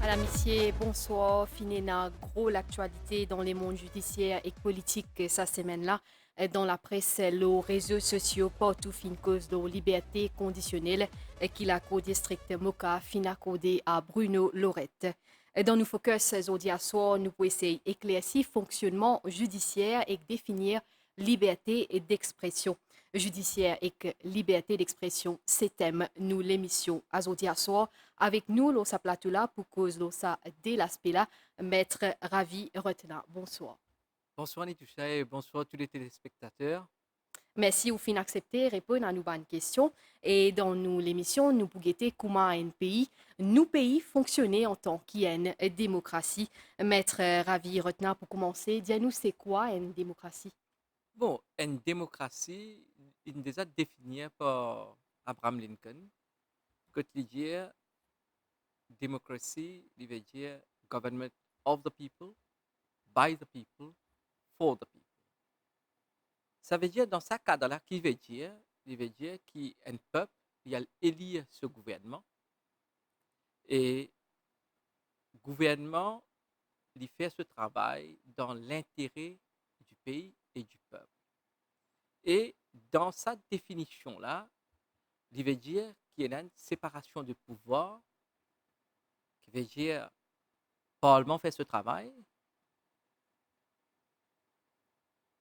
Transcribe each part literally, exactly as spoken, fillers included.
Madam, misie, bonswar. Finn ena gro laktialite dan lemond zidisier ek politik sa semenn la. Dan lapres, lor rezo sosio, partou finn koz lor liberte kondisionel ki Lakour Distrik Moka finn akorde a Bruno Lorette. Dan nou focus zordi aswar, nou pou esey eklersi fonksionnman zidisier ek definir liberte dexpresion. Zidisier ek liberte dexpresion, se tem nou lemision azordi aswar. Avek nou lor sa plato la pou koz lor sa de laspe la, Met Ravi Ratna. Bonswar. Bonswar Nitousha e bonswar tou le telespektater. Mersi ou finn aksepte reponn a nou bann kestion. E dan nou lemision, nou pou gete kouma enn pei, nou pei fonksione antan ki enn demokrasi. Met Ravi Ratna, pou koumanse, dir nou se kwa enn demokrasi? Bon, enn demokrasi, li deza defini par Abraham Lincoln, kot li dir, demokrasi, li ve dir government of the people, by the people, for the people. Savedir, dan sa kad la, ki ve dir, li ve dir ki enn pep, li al elir so gouvernman, e gouvernman, li fer so travay dan lintere di pei e di pep. E dan sa definision la, li ve dir ki ena enn separasion de pouvwar, ki ve dir parlman fer so travay,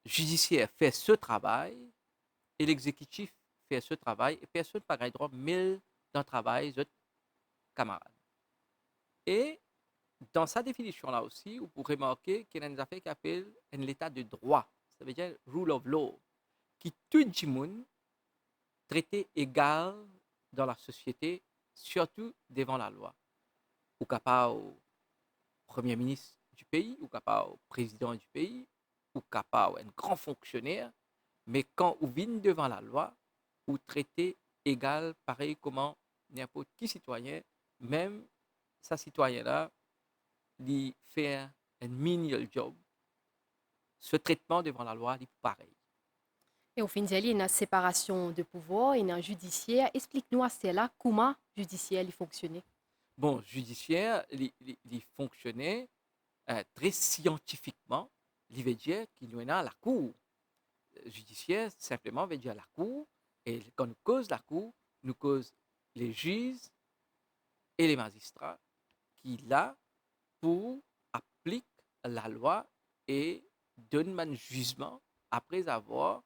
zidisier fer so travay, e lexekitif fer so travay, e personn pa gagn drwa mel dan travay zot kamarad. E dan sa definision la osi, ou pou remarke ki ena enn zafer ki apel enn leta de drwa, savedir rule of law, ki tou dimoun trete egal dan lasosiete, sirtou devan lalwa. Ou kapav premie minis di pei, ou kapav prezidan di pei, ou kapav enn gran fonksioner, me kan ou vinn devan lalwa, ou trete egal parey kouma ninport ki sitwayin, mem sa sitwayin la, li fer enn menial job, so tretman devan lalwa, li pou parey. E ou finn dir li, ena separasion de pouvwar, ena zidisier. Explik nou aster la kouma zidisier li fonksione. Bon, zidisier, li, li, li fonksione, eh, tre siantifikman, li ve dir ki nou ena lakour. Zidisier, sinpleman, ve dir lakour, e kan nou koz lakour, nou koz leziz e lemazistra ki la pou aplik lalwa e donn bann zizman apre avoir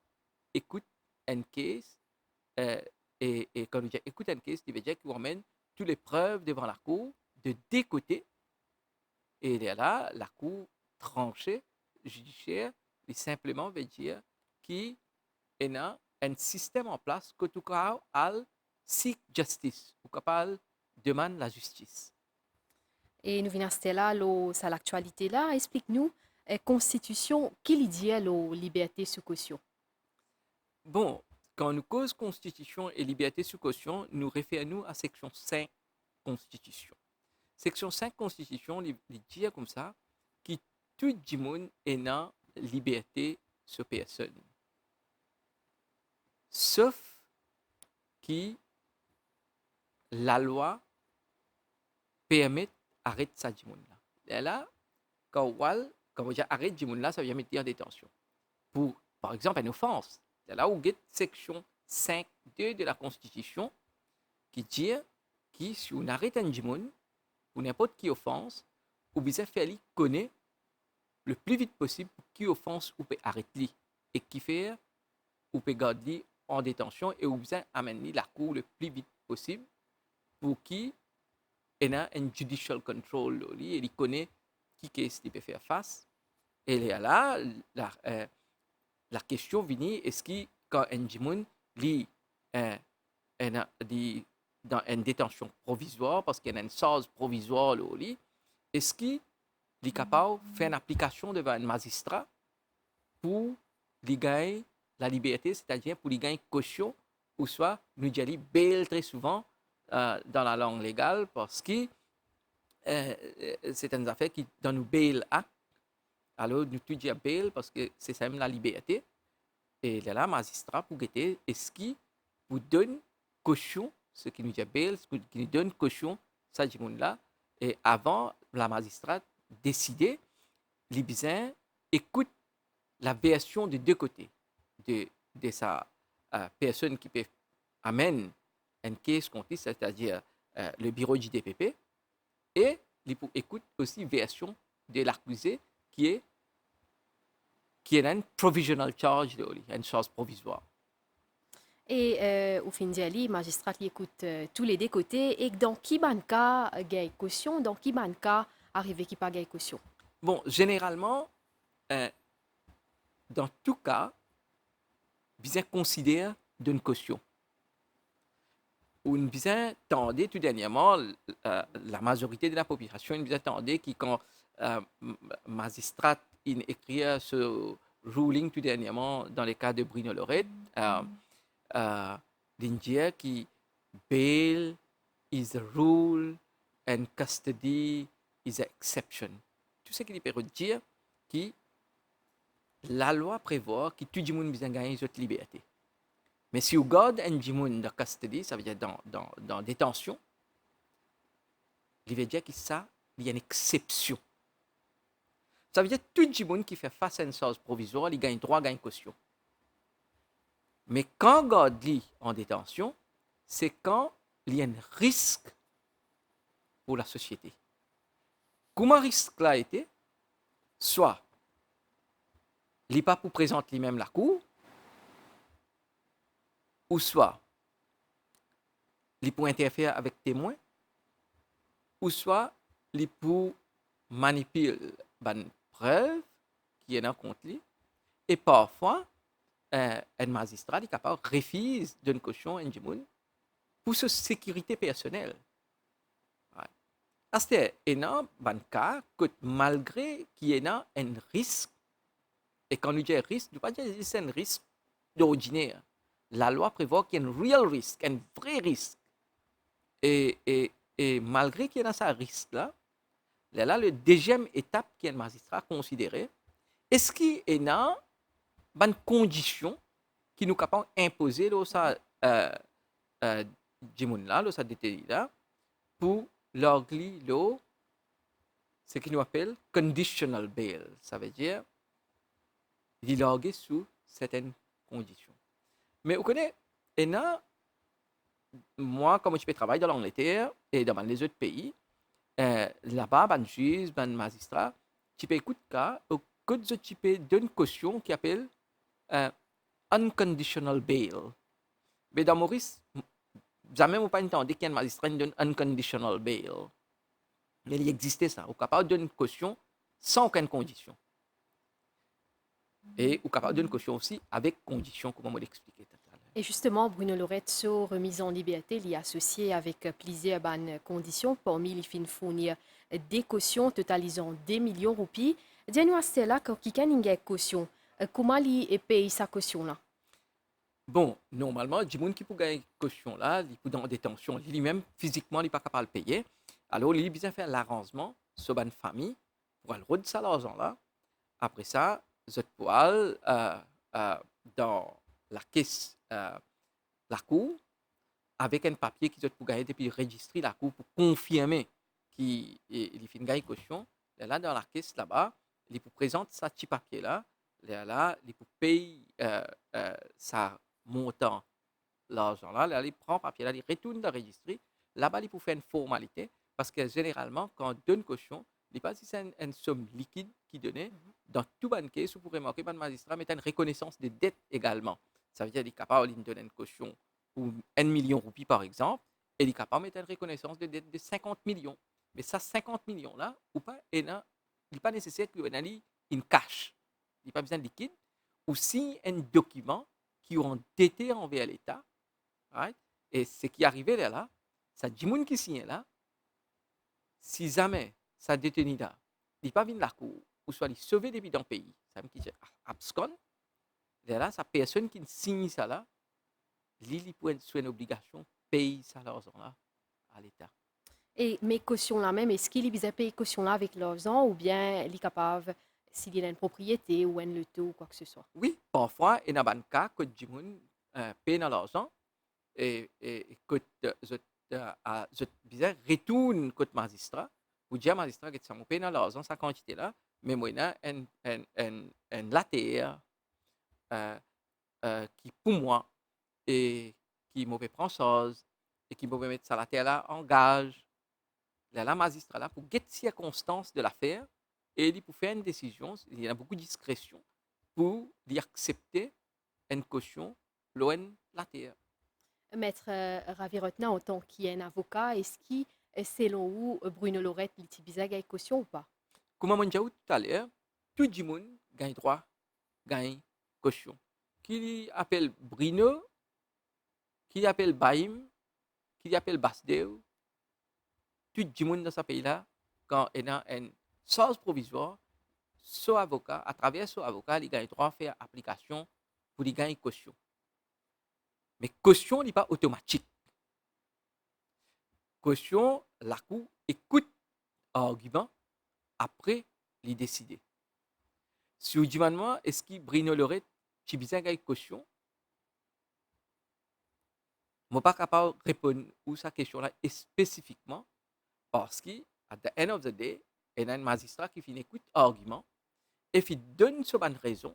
ekout enn kes, eh, e, e kan nou dir ekout enn kes, li ve dir ki ou amenn tou leprev devan lakour de de kote, e lerla, lakour transe, zidisier, li sinpleman ve dir ki ena enn sistem an plas kot ou kapav al seek justice, ou kapav al demann lazistis. E nou vinn aster la lor sa laktialite la, explik nou, eh, konstitision, ki li dir lor liberte sou kosion? Bon, kan nou koz konstitision e liberte sou kosion, nou refer nou a seksion sink konstitision. Seksion sink konstitision, li, li dir koumsa ki tou dimoun ena liberte so personn, sof ki lalwa permet aret sa dimoun la. Lerla, kan ou al, kan ou dir aret dimoun la, sa ve dir met li an detansion. Pou, par exanp, enn ofans. Lerla ou get seksion sink de de Lakonstitision ki dir ki si ou aret enn dimoun pou ninport ki ofans, ou bizin fer li kone le pli vit posib pou ki ofans ou pe aret li e kifer ou pe gard li an detansion e ou bizin amenn li lakour le pli vit posib pou ki ena enn judicial control lor li e li kone ki kes li pe fer fas. E lerla, la, eh, lakestion vini, eski kan enn dimoun li, eh, ena, li dan enn detansion provizwar, parski ena enn sarz provizwar lor li, eski li kapav fer enn aplikasion devan enn mazistra pou li gagn laliberte, setadir pou li gagn kosion, ouswa nou dir li bail tre souvan, eh, dan lalang legal, parski, eh, eh, se enn zafer ki dan nou Bail Act, alor nou tou dir bail parski se samem laliberte, e lerla mazistra pou gete eski pou donn kosion, seki nou dir bail, ki nou donn kosion sa dimoun la, E avan lamazistra deside, li bizin ekout laversion de de kote, de, de sa, eh, personn ki pe amenn enn case kont li, setadir, eh, le biro di D P P, e li pou ekout osi version de lakize ki e, ki ena enn provisional charge lor li, enn sarz provizwar. E, eh, ou finn dir li, mazistra li ekout, eh, tou le de kote, e dan ki bann ka, eh, gagn kosion, dan ki bann ka arive ki pa gagn kosion? Bon, zeneralman, eh, dan tou ka, bizin konsider donn kosion. Ou'nn bizin tande tou dernierman, eh, lamazorite de lapopilasion inn bizin tande ki kan, eh, m-, mazistra inn ekrir so ruling tou dernierman dan le ka de Bruno Lorette, eh, eh, li'nn dir ki bail is a rule and custody is a exception. Tou seki li pe rod dir ki lalwa prevwar ki tou dimoun bizin gagn zot liberte. Me si ou gard enn dimoun dan custody, savedir dan, dan, dan detansion, li ve dir ki sa, li enn exsepsion. Savedir tou dimoun ki fer fas a enn sarz provizwar, li gagn drwa gagn kosion. Me kan gard li an detansion, se kan li enn risk pou lasosiete. Kouma risk la ete? Swa li pa pou prezant limem lakour, ouswa li pou interfer avek temwin, ouswa li pou manipil bann prev ki ena kont li, e parfwa, eh, enn mazistra, li kapav refiz donn kosion enn dimoun pou so sekirite personel. Right. Aster, ena bann ka kot malgre ki ena enn risk, e kan nou dir risk, nou pa dir zis enn risk dordiner. Lalwa prevwar ki enn real risk, enn vre risk. E, e, e malgre ki ena sa risk la, lerla le deziem etap ki enn mazistra konsidere, eski ena bann kondision ki nou kapav inpoze lor sa, eh, eh, dimoun la, lor sa deteni la, pou larg li lor seki nou apel conditional bail, savedir li large sou sertenn kondision. Me ou kone, ena, mwa, kan mo ti pe travay dan Langleter e dan bann lezot pei, eh, laba, bann ziz, bann mazistra, ti pe ekout ka, kot zot ti pe donn kosion ki apel, eh, unconditional bail. Me dan Moris, m-, zame mo pa inn tande ki enn mazistra inn donn unconditional bail. Me li existe sa, ou kapav donn kosion san okenn kondision. E ou kapav donn kosion osi avek kondision, kouma mo explike taler. E zisteman, Bruno Lorette, so remiz an liberte, li asosie avek plizier bann kondision, parmi li finn fourni de kosion totalizan de milion roupi. Dir nou aster la, kan kikenn inn gagn kosion, kouma li pey sa kosion la? Bon, normalman, dimoun ki pou gagn kosion la, li pou dan detansion, li, limem, fizikman, li pa kapav peye. Alor, li bizin fer laranzman so bann fami pou al rod sa larzan la. Apre sa, zot pou al, eh, eh, dan lakes, eh, lakour, avek enn papie ki zot pou gagn depi rezistri lakour pou konfirme ki, eh, li finn gagn kosion. Lerla, dan lakes laba, li pou prezant sa ti papie la. Lerla, li pou pey, eh, eh, sa montan larzan la, lerla li pran papie la, li retourn dan rezistri, laba li pou fer enn formalite, parski zeneralman, kan donn kosion, li pa zis enn, enn som likid ki done. Mhm. Dan tou bann case, ou pou remarke bann mazistra met enn rekonesans de det egalman. Savedir li kapav, li donn enn kosion pou enn milion roupi, par exanp, e li kapav met enn rekonesans de det de sinkant milion. Me sa sinkant milion la, ou pa ena, li pa neseser ki ou ena li in cash. Li pa bizin likid, ou sign enn dokiman ki ou andete anver Leta, right? E seki arive lerla, sa dimoun ki sign la, si zame sa deteni la, li pa vinn lakour, ouswa li sove depi dan pei, samem ki dir abskon, lerla sa personn ki sign sa la, li, li pou enn, sou enn obligasion pey sa larzan la a Leta. E, me kosion la mem, eski li bizin pey kosion la avek larzan, oubien li kapav, si li ena enn propriete ou enn loto ou kwa ke se swa? Wi, parfwa, ena bann ka kot dimoun, eh, pena larzan, e, e, e kot, eh, zot, eh, a, zot bizin retourn kot mazistra pou dir mazistra, get sa, mo pena larzan sa kantite la, me mo ena enn, enn, enn, enn later, eh, eh, ki pou mwa e ki mo pe pran sarz e ki mo pe met sa later la an gaz. Lerla mazistra la pou get sirkonstans de lafer e li pou fer enn desizion, li ena boukou diskresion pou li aksepte enn kosion lor enn later. Met, eh, Ravi Ratna, antan ki enn avoka, eski, eh, selon ou, eh, Bruno Lorette, li ti bizin gagn kosion ou pa? Kouma mo'nn dir ou toutaler, tou dimoun gagn drwa gagn kosion. Ki li apel Bruno, ki li apel Baim, ki li apel Basdew, tou dimoun dan sa pei la, kan ena enn sarz provizwar, so avoka, atraver so avoka, li gagn drwa fer aplikasion pou li gagn kosion. Me kosion, li pa otomatik. Kosion, lakour ekout argiman, apre li deside. Si ou dimann mwa, eski Bruno Lorette ti bizin gagn kosion? Mo pa kapav reponn ou sa kestion la spesifikman, parski, at the end of the day, ena enn mazistra ki finn ekout argiman e finn donn so bann rezon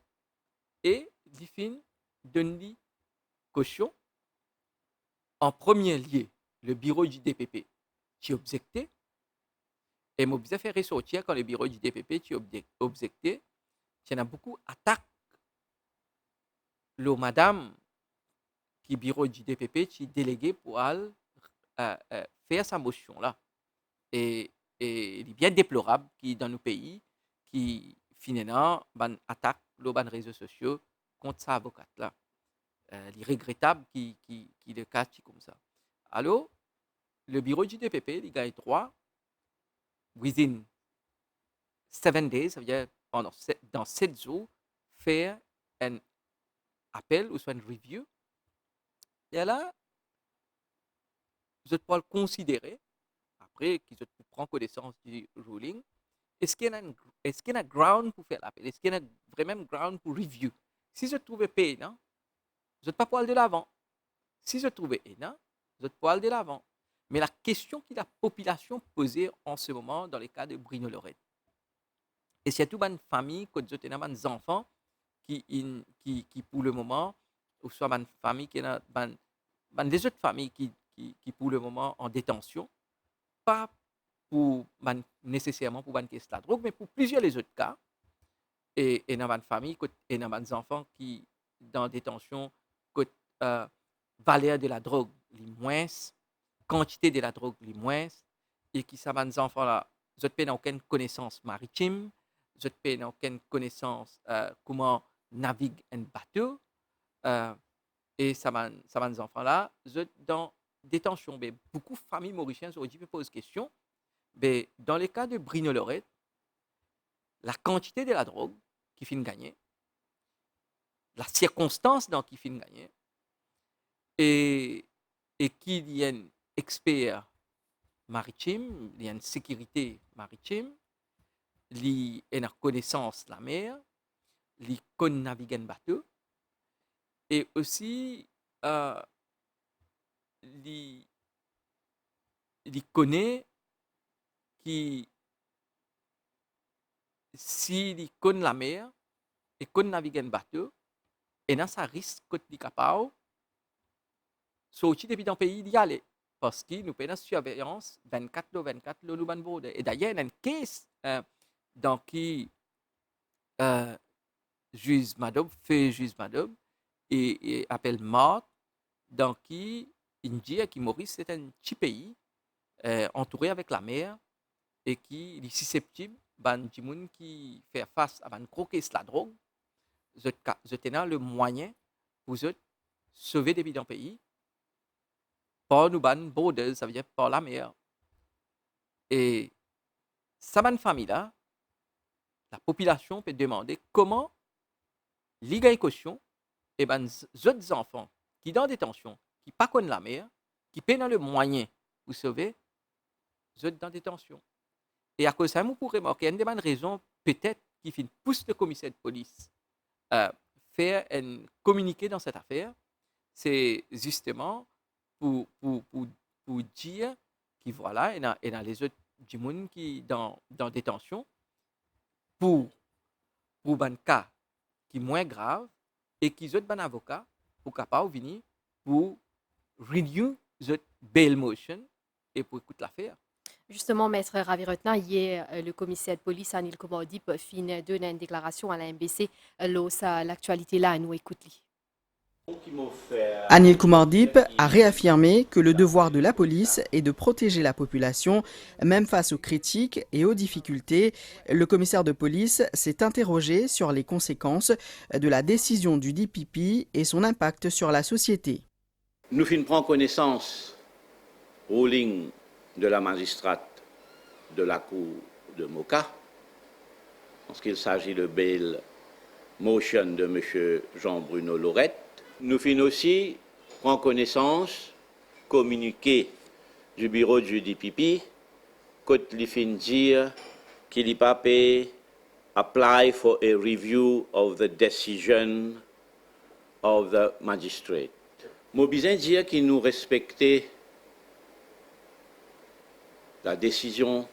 e li finn donn li kosion. An premie lie, le biro di D P P ti obzekte, e mo bizin fer resortir, kan le biro di D P P ti obzek-, obzekte, ti ena boukou atak lor madam ki biro di D P P ti delege pou al, eh, eh, fer sa mosion la. E, e li bien deplorab ki dan nou pei, ki finn ena bann atak lor bann rezo sosio kont sa avokat la. Eh, li regretab ki, ki, ki le ka ti koumsa. Alor, le biro di D P P, li gagn drwa, within seven days, savedir pandan set, dan set zour, fer enn apel ouswa enn review. Lerla, zot pou al konsidere, apre ki zot pou pran konesans di ruling, eski ena enn, eski ena ground pou fer lapel, eski ena vremem ground pou review. Si zot trouve pena, zot pa pou al delavan. Si zot trouve ena, zot pou al delavan. Me lakestion ki lapopilasion poze an se moman dan le ka de Bruno Lorette, e sirtou bann fami kot zot ena bann zanfan ki inn, ki, ki pou le moman, ouswa bann fami ki ena bann, bann lezot fami ki, ki, ki pou le moman an detansion, pa pou bann, neseserman pou bann kes ladrog, me pou plizier lezot ka. E, ena bann fami kot ena bann zanfan ki dan detansion, kot, eh, valer de ladrog li mwins, kantite de ladrog li mwins, e ki sa bann zanfan la, zot pena okenn konesans maritim, zot pena okenn konesans, eh, kouma navig enn bato, eh, e sa bann, sa bann zanfan la, zot dan detansion. Be, boukou fami morisien zordi pe poz kestion, be, dan le ka de Bruno Lorette, lakantite de ladrog ki finn gagne, lasirkonstans dan ki finn gagne, e, e ki li enn exper maritim, li enn sekirite maritim, li ena konesans lamer, li konn navig enn bato, e osi, eh, li, li kone ki si li konn lamer e konn navig enn bato, ena sa risk kot li kapav sorti depi dan pei li ale, parski nou pena sirveyans vennkat lor vennkat lor nou bann border. E dayer, ena enn kes, eh, dan ki, eh, Ziz Madob, fe Ziz Madob, e, e apel Marthe, dan ki inn dir ki Moris se enn ti pei, eh, antoure avek lamer, e ki li siseptib bann dimoun ki fer fas a bann gro kes ladrog, zot ka, zot ena le mwayin pou zot sove depi dan pei par nou bann borders, savedir par lamer. E sa bann fami la, lapopilasion pe demande kouma li gagn kosion, e bann z-, zot zanfan ki dan detansion, ki pa konn lamer, ki pena le mwayin pou sove, zot dan detansion. E akoz sa, mo pou remarke, enn de bann rezon petet ki finn pous le komiser de polis, eh, fer enn kominike dan set afer, se zisteman pou, pou, pou, pou dir ki vwala, ena, ena lezot dimoun ki dan, dan detansion pou, pou bann ka ki mwin grav e ki zot bann avoka pou kapav vini pou renew zot bail motion e pou ekout lafer. Zisteman, Met Ravi Ratna, yer, euh, le komiser de polis Anil Kumar Deep finn donn enn deklarasion a la M B C, euh, lor sa laktialite la, nou ekout li. Anil Kumar Deep a réaffirmé que le devoir de la police est de protéger la population, même face aux critiques et aux difficultés. Le commissaire de police s'est interrogé sur les conséquences de la décision du D P P et son impact sur la société. Nou finn pran konesans ruling de la mazistrat de lakour de Moka, an ce qui s'agit de bail motion de Monsieur Jean Bruno Laurette. Nou finn osi pran konesans kominike du biro du D P P, kot li finn dir ki li pa pe apply for a review of the decision of the magistrate. Mo bizin dir ki nou respekte la desizion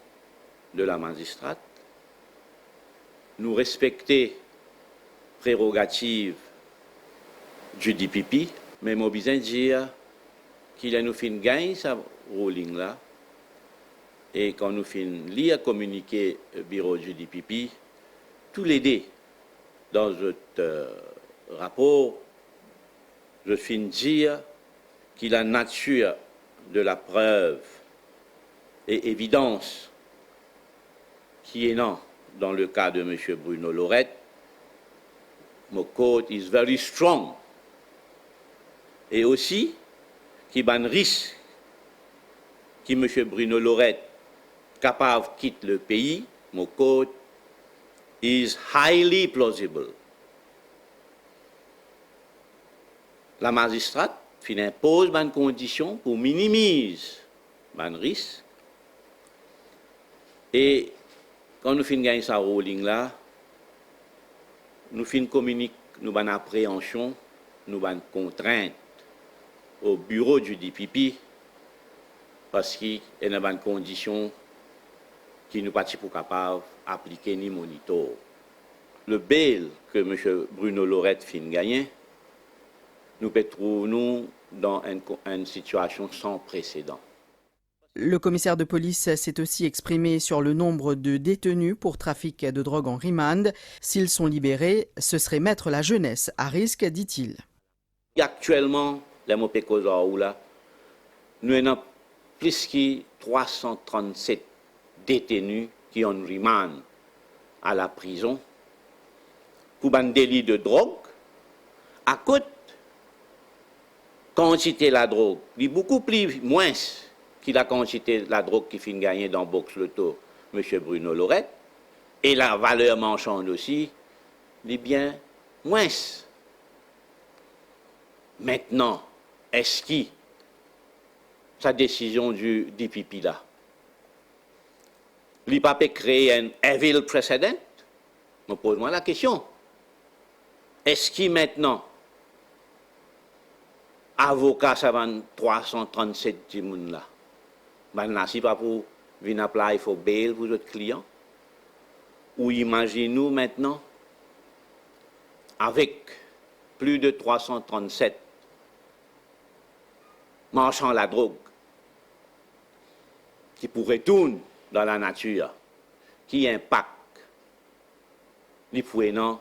de la mazistrat, nou respekte prerogativ du D P P, me mo bizin dir ki ler nou finn gagn sa ruling la, e kan nou finn lir kominike biro du D P P, toulede dan zot, euh, rapor, zot finn dir ki la natir de la prev e evidans ki ena dan le ka de Monsieur Bruno Laurette, mo court is very strong. E osi ki bann risk ki Monsieur Bruno Laurette kapav kit le pei, mo court is highly plausible. La mazistrat finn inpoz bann kondision pou minimiz bann risk. E kan nou finn gagn sa ruling la, nou finn kominik nou bann apreansion, nou bann kontrint o biro du D P P, parski ena bann kondision ki nou pa ti pou kapav aplike ni monitor. Le bail ke Monsieur Bruno Laurette finn gagne, nou pe trouv nou dan enn ko-, enn sitiasion san presedan. Le commissaire de police s'est aussi exprimé sur le nombre de détenus pour trafic de drogue en remand. S'ils sont libérés, ce serait mettre la jeunesse à risque, dit-il. Aktielman, ler mo pe koz ar ou la, nou ena plis ki trwa san trannset deteni ki on remand a laprizon pou bann deli de drog, akoz kantite ladrog, li boukou pli mwins ki lakantite ladrog ki finn gagne dan box loto Monsieur Bruno Laurette, e lavaler marsann osi, li bien mwins. Aster, eski sa desizion du D P P la, li pa pe kree enn evil precedent? Mo poz mwa lakestion. Eski aster avoka sa bann trwa san trannset dimoun la, bann la si pa pou vinn apply for bail pou zot klian? Ou imazinn ou aster, avek pli de trwa san trannset marsan ladrog ki pou retourn dan lanatir, ki inpak li pou ena,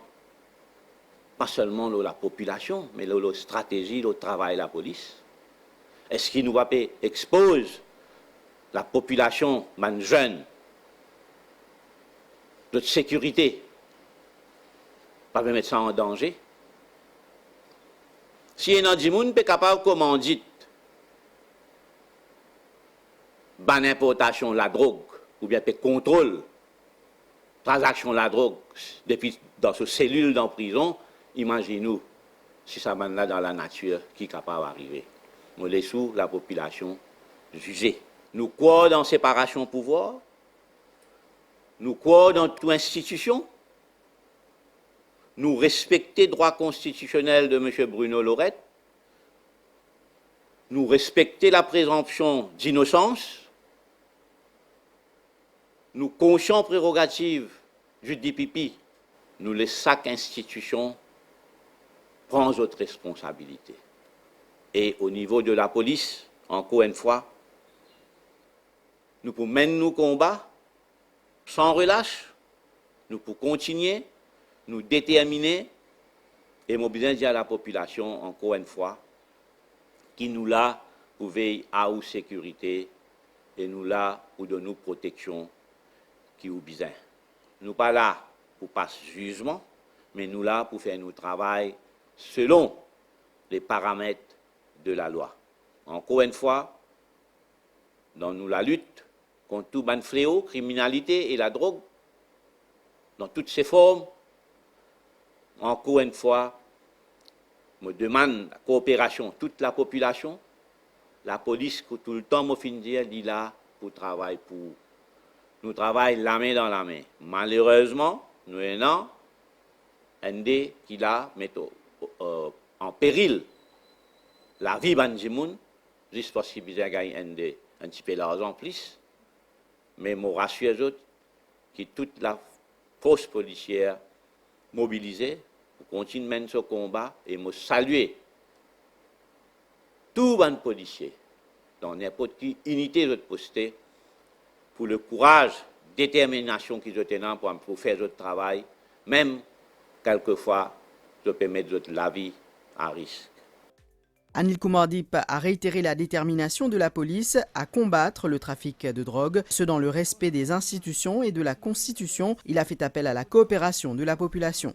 pa selman lor lapopilasion, me lor, lor stratezi, lor travay lapolis? Eski nou pa pe expoz lapopilasion, bann zenn, zot sekirite, pa pe met sa an danze? Si ena dimoun pe kapav komandit bann inportasion ladrog oubien pe kontrol tranzaksion ladrog depi dan so selil dan prizon, imazinn ou si sa bann la dan lanatir ki kapav arive. Mo les ou lapopilasion zize. Nou krwar dan separasion pouvwar, nou krwar dan tou institision, nou respekte drwa konstitisionel de Monsieur Bruno Laurette, nou respekte laprezonpsion dinosans, Nou konsian prerogativ di D P P, nou les sak institision pran zot responsabilite. E o nivo de lapolis, ankor enn fwa, nou pou menn nou konba san relas, nou pou kontigne, nou determine, e mo bizin dir a lapopilasion, ankor enn fwa, ki nou la pou vey a ou sekirite e nou la pou donn ou proteksion ki ou bizin. Nou pa la pou pas zizman, me nou la pou fer nou travay selon le paramet de lalwa. Ankor enn fwa, dan nou lalit kont tou bann fleo, kriminalite e ladrog, dan tout se form, ankor enn fwa, mo demann kooperasion tout lapopilasion. Lapolis, ki toultan mo finn dir, li la pou travay pou ou. Nou travay lame dan lame. Malerezman, nou ena enn de ki la met o, o, o, an peril lavi bann dimoun, zis parski bizin gagn enn de, enn tipe larzan plis. Me mo rasir zot ki tout lafors polisier mobilize pou kontign menn so konba, e mo salie tou bann polisie dan ninport ki inite zot poste pou le kouraz, determinasion ki zot ena pou, pou fer zot travay, mem kelkefwa zot pe met zot lavi a risk. Anil Kumar Deep a réitéré la détermination de la police à combattre le trafic de drogue, ce dans le respect des institutions et de la Constitution. Il a fait appel à la coopération de la population.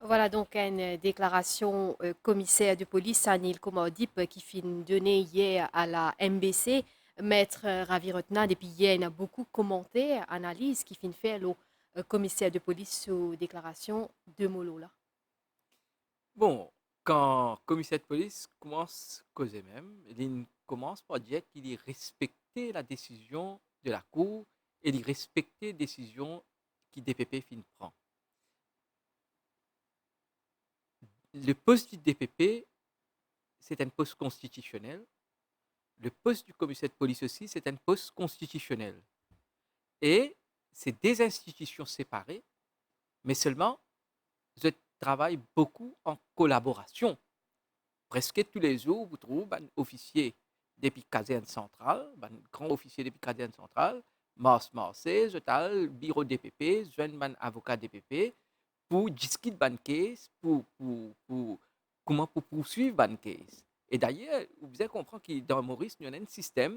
Vwala donk enn deklarasion, euh, komiser de polis Anil Kumar Deep, euh, ki finn done yer a la M B C. Met, euh, Ravi Ratna, depi yer ena boukou komanter, analiz ki finn fer lor, euh, komiser de polis so deklarasion. De mo lor la. Bon, kan komiser de polis koumans koze mem, li koumans par dir ki li respekte la desizion de lakour e li respekte desizion ki D P P finn pran. Le post du D P P, c'est un poste constitutionnel. Le poste du commissaire de police aussi, c'est un poste constitutionnel. E se de institision separe, me selman zot travay boukou an kolaborasion. Preske toulezour, ou trouv bann ofisie depi kazern santral, bann gran ofisie depi kazern santral, mars marse, zot al biro D P P, zwenn bann avoka D P P pou diskit bann case, pou, pou, pou, kouma pou pourswiv bann case. E dayer, ou bizin konpran ki dan Moris, nou ena enn sistem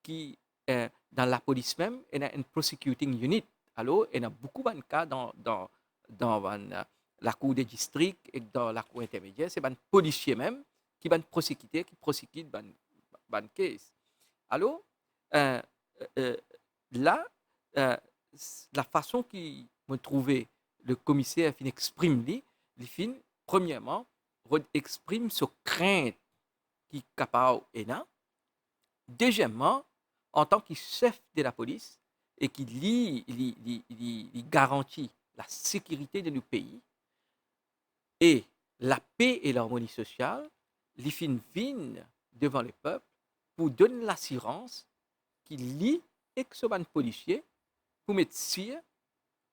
ki, eh, dan lapolis mem, ena enn prosecuting unit. Alor, ena boukou bann ka dan, dan, dan bann, eh, lakour de distrik ek dan lakour intermedier, se bann polisie mem ki bann prosekiter ki prosekit bann, bann case. Alor, eh, eh, eh, la, eh, s-, lafason ki mo trouve le komiser finn exprim li, li finn, premierman, rod exprim so krint ki kapav ena. Dezieman, antan ki sef de lapolis e ki li, li, li, li, li garanti lasekirite de nou pei e lape e larmoni sosial, li finn vinn devan lepep pou donn lasirans ki li ek so bann polisie pou met sir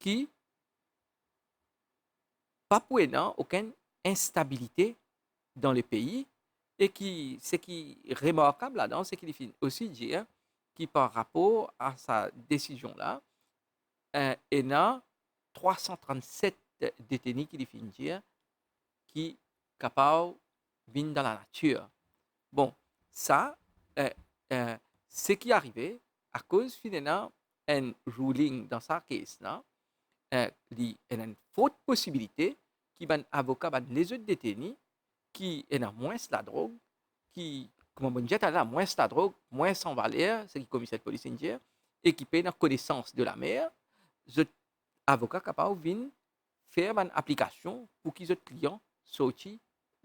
ki pa pou ena okenn instabilite dan lepei e ki, seki remarkab ladan, seki li finn osi dir ki par rapor a sa desizion la, eh, ena trwa san trannset deteni ki li finn dir ki kapav vinn dan lanatir. Bon, sa, eh, eh, seki arive akoz finn ena enn ruling dan sa case la, eh, li ena enn fort posibilite ki bann avoka bann lezot deteni ki ena mwins ladrog, ki, kouma mo dir talè, mwins ladrog, mwins an valer, seki komiser de polis inn dir, e ki pena konesans de lamer, zot avoka kapav vinn fer bann aplikasion pou ki zot klian sorti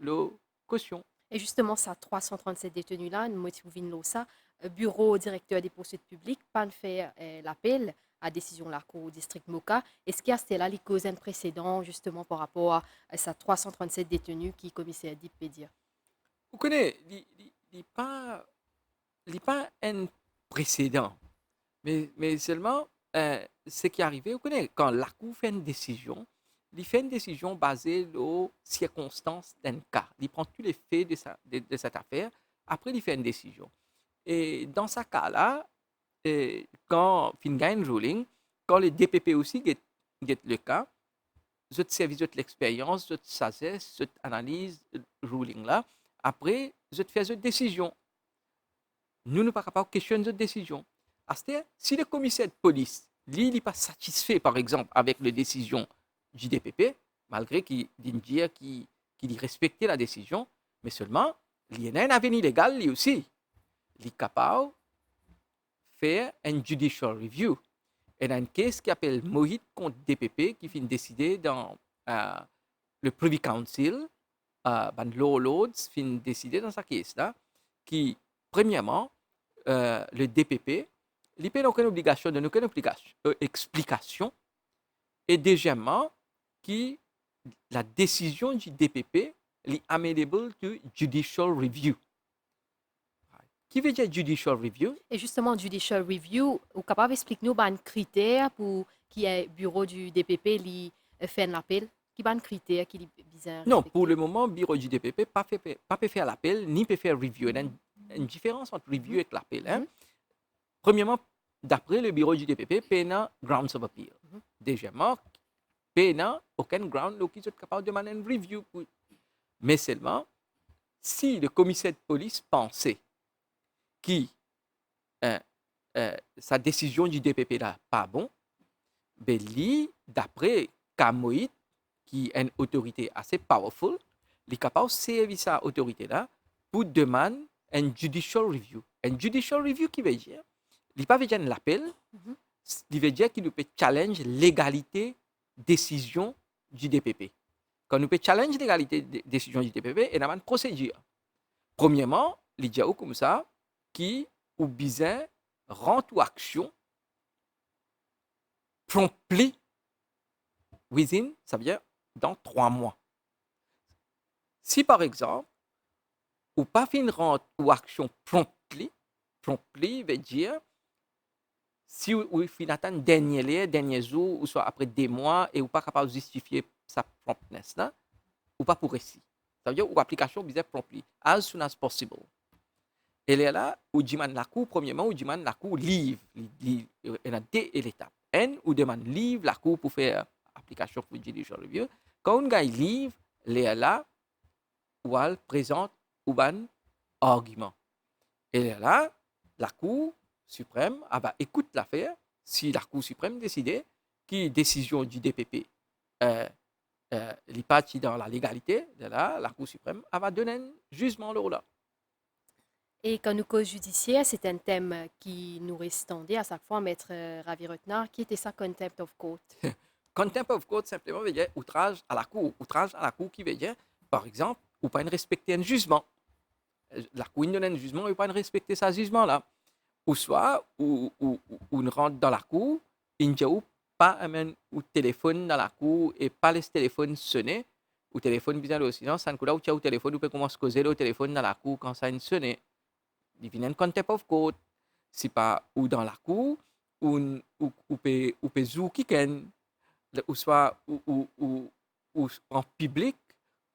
lor kosion. E zisteman, sa trwa san trannset deteni la, mo ti pou vinn lor sa, eh, biro direkter de poursuit piblik pa'nn fer, eh, lapel a desizion lakour distrik Moka. Eski aster la li koz enn presedan zisteman par rapor a, eh, sa trwa san trannset deteni ki komiser Deep pe dir? Ou kone, li, li, li pa, li pa enn presedan. Me, me selman, eh, seki arive, ou kone, kan lakour fer enn desizion, li fer enn desizion baze lor sirkonstans d'enn ka. Li pran tou le fe de sa, de, de set afer, apre li fer enn desizion. E dan sa ka la, eh, kan finn gagn enn ruling, kan le D P P osi get, get le ka, zot servi zot lexperyans, zot sazes, zot analiz, eh, ruling la, apre zot fer zot desizion. Nou, nou pa kapav kestionn zot desizion. Aster, si le komiser de polis, li, li pa satisfe, par exanp, avek le desizion di D P P, malgre ki, li'nn dir ki, ki li respekte la desizion, me selman, li ena enn aveni legal, li osi. Li kapav fer enn judicial review. Ena enn kes ki apel Mohit kont D P P ki finn deside dan, eh, le Privy Council, eh, bann law lords finn deside dan sa kes la, ki, premierman, eh, le D P P, li pena okenn obligasion donn okenn obligasion, eh, explikasion, e deziemman, ki la desizion di D P P, li amenable to judicial review. Ki vedir judicial review? E zisteman, judicial review, ou kapav explik nou bann kriter pou ki, eh, biro di D P P li, eh, fer enn lapel? Ki bann kriter ki li bizin respekte? Non, pou le moman, biro di D P P pa fe, pa pe fer lapel, ni pe fer review. Ena enn, enn diferans ant review ek lapel, en. Premierman, dapre le biro di D P P, pena grounds of appeal. Deziemman, pena okenn ground lor ki zot kapav demann enn review pou, me selman, si le komiser de polis panse ki, eh, eh, sa desizion di D P P la pa bon, be li, dapre ka Mohit, ki enn otorite ase powerful, li kapav servi sa otorite la pou demann enn judicial review. Enn judicial review ki vedir, li pa vedir enn lapel, li vedir ki nou pe challenge legalite desizion di D P P. Kan nou pe challenge legalite de, desizion di D P P, ena bann prosedir. Premierman, li dir ou koumsa ki ou bizin rant ou aksion promptly, within, sa vedir dan trwa mwa. Si, par exanp, ou pa finn rant ou aksion promptly, promptly vedir, si ou, ou finn atann dernie ler, dernie zour, ouswa apre de mwa, e ou pa kapav zistifie sa promptness la, ou pa pou resi. Sa vedir ou aplikasion bizin promptly, as soon as possible. E lerla, ou dimann lakour, premierman, ou dimann lakour leave. Li, li, ena de letap. Enn, ou demann leave lakour pou fer aplikasion pou judicial review. Kan ou gagn leave, lerla, ou al prezant ou bann argiman. E lerla, Lakour Siprem ava ekout lafer. Si Lakour Siprem deside ki desizion di D P P, eh, eh, li pa ti dan lalegalite, lerla Lakour Siprem ava donn enn zizman lor la. E kan nou koz zidisier, se enn tem ki nou res tande a sak fwa, Maître Ravi Rotnar, ki ete sa contempt of court? Contempt of court, sinpleman, vedir outraz a lakour. Outraz a lakour ki vedir, par exanp, ou pa respekte enn zizman. Lakour inn donn enn zizman, ou pa respekte sa zizman la. Ouswa, ou, ou, ou, ou rant dan lakour, inn dir ou pa amenn ou telefonn dan lakour e pa les telefonn sone, ou telefonn bizin lor silans, sa enn kou la ou tir ou telefonn, ou pe koumans koze lor telefonn dan lakour kan sa inn sone. Li vinn enn contempt of court. Sipa ou dan lakour, ou, ou, ou pe, ou pe zour kikenn, ouswa ou, ou, ou, ou an piblik,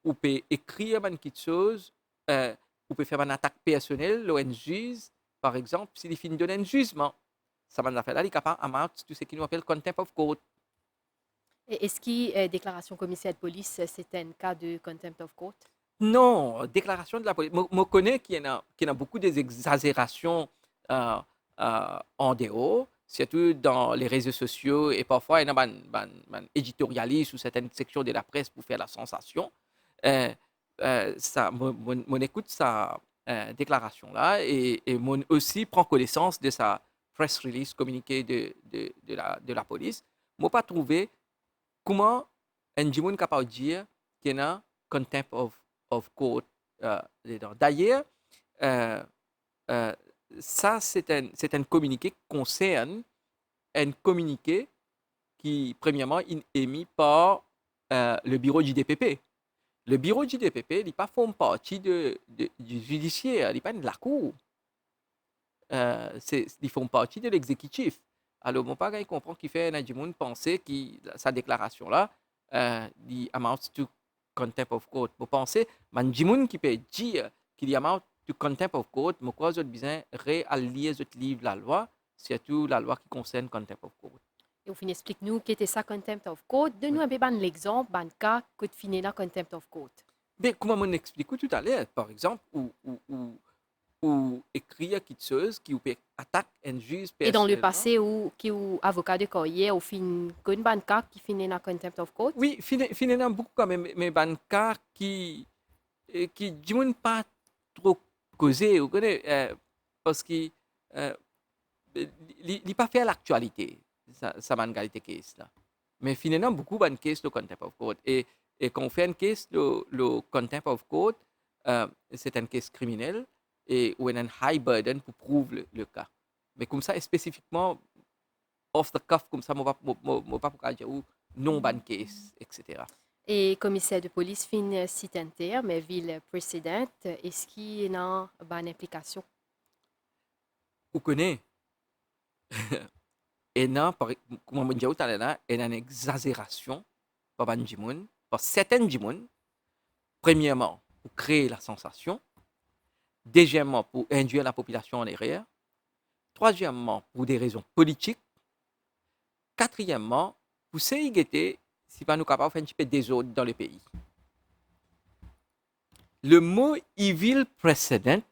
ou pe ekrir bann kiksoz, eh, ou pe fer bann atak personel lor enn ziz, par exanp, si li finn donn enn zizman. Sa bann zafer la, li kapav amount to seki nou apel contempt of court. E eski, eh, deklarasion komiser de polis, eh, se enn ka de contempt of court? Non, deklarasion de lapolis. Mo, mo kone ki ena, ki ena boukou de exazerasion, eh, eh, an deor, sirtou dan le rezo sosio, e parfwa ena bann, bann, bann editorialis ou sertenn seksion de lapres pou fer lasansasion. Eh, eh, sa, mo, mo, mo ekout sa, eh, deklarasion la, e, e mo osi pran konesans de sa press release, kominike de, de, de la, de lapolis. Mo pa trouve kouma enn dimoun kapav dir ki ena contempt of, of court, eh, dedan. Dayer, eh, eh, sa se enn, se enn kominike ki konsern enn kominike ki, premierman, inn emi par, eh, le biro di D P P. Le biro di D P P, li pa form parti de, de, di zidisier, li pa enn lakour. eh, se, li form parti de lexekitif. Alor, mo pa gagn konpran kifer ena dimoun panse ki sa deklarasion la, eh, li amounts to contempt of court. Mo panse, bann dimoun ki pe dir ki li amount to contempt of court, mo krwar zot bizin re-al lir zot liv lalwa, sirtou lalwa ki konsern contempt of court. E ou finn explik nou ki ete sa contempt of court. Donn nou inpe bann lexanp, bann ka kot finn ena contempt of court. Be, kouma mo'nn explik ou toutaler, par exanp, ou, ou, ou, ou ekrir kiksoz ki ou pe atak enn ziz personelman. E dan lepase, ou, ki ou avoka de karyer, ou finn konn bann ka ki finn ena contempt of court? Wi, finn, finn ena boukou kanmem, me bann ka ki, eh, ki dimoun pa tro koze, ou kone, eh, parski, eh, li, li, li pa fer laktialite, sa, sa bann kalite case la. Me finn ena boukou bann case lor contempt of court. E, e kan ou fer enn case lor, lor contempt of court, eh, se enn case kriminel e ou ena enn high burden pou prouv le, le ka. Me koumsa, spesifikman, off the cuff koumsa, mo pa, mo, mo, mo pa pou kapav dir ou non bann case, et cetera. E komiser de polis finn sit enn term, evil precedent, eski ena bann inplikasion? Ou kone, ena, par, kouma mo dir ou taler la, ena enn egzazerasion par bann dimoun, par sertenn dimoun, premierman, pou kree lasansasion, dezieman, pou induir lapopilasion an erer, trwazieman, pou de rezon politik, katriyemman, pou sey gete si pa nou kapav fer enn tipe dezord dan lepei. Le mo evil precedent,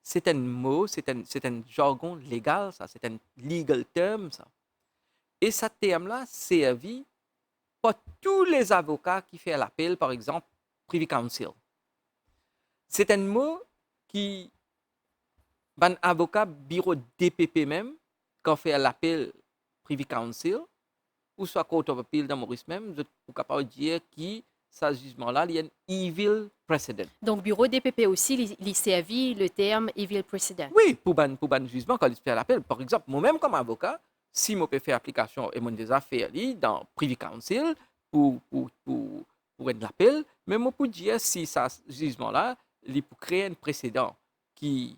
se enn mo, se enn, se enn zargon legal sa, se enn legal term sa. E sa term la servi par tou lezavoka ki fer lapel, par exanp, Privy Council. Se enn mo ki bann avoka biro D P P mem, kan fer lapel Privy Council, ouswa Court of Appeal dan Moris mem, zot pou kapav dir ki sa zizman la, li enn evil precedent. Donk, biro D P P osi, li, li servi le term evil precedent? Wi, pou bann, pou bann zizman, kan li fer lapel. Par exanp, mo mem kom avoka, si mo pe fer aplikasion, e mo'nn deza fer li dan Privy Council pou, pou, pou, pou enn lapel, me mo pou dir si sa zizman la, li pou kree enn presedan ki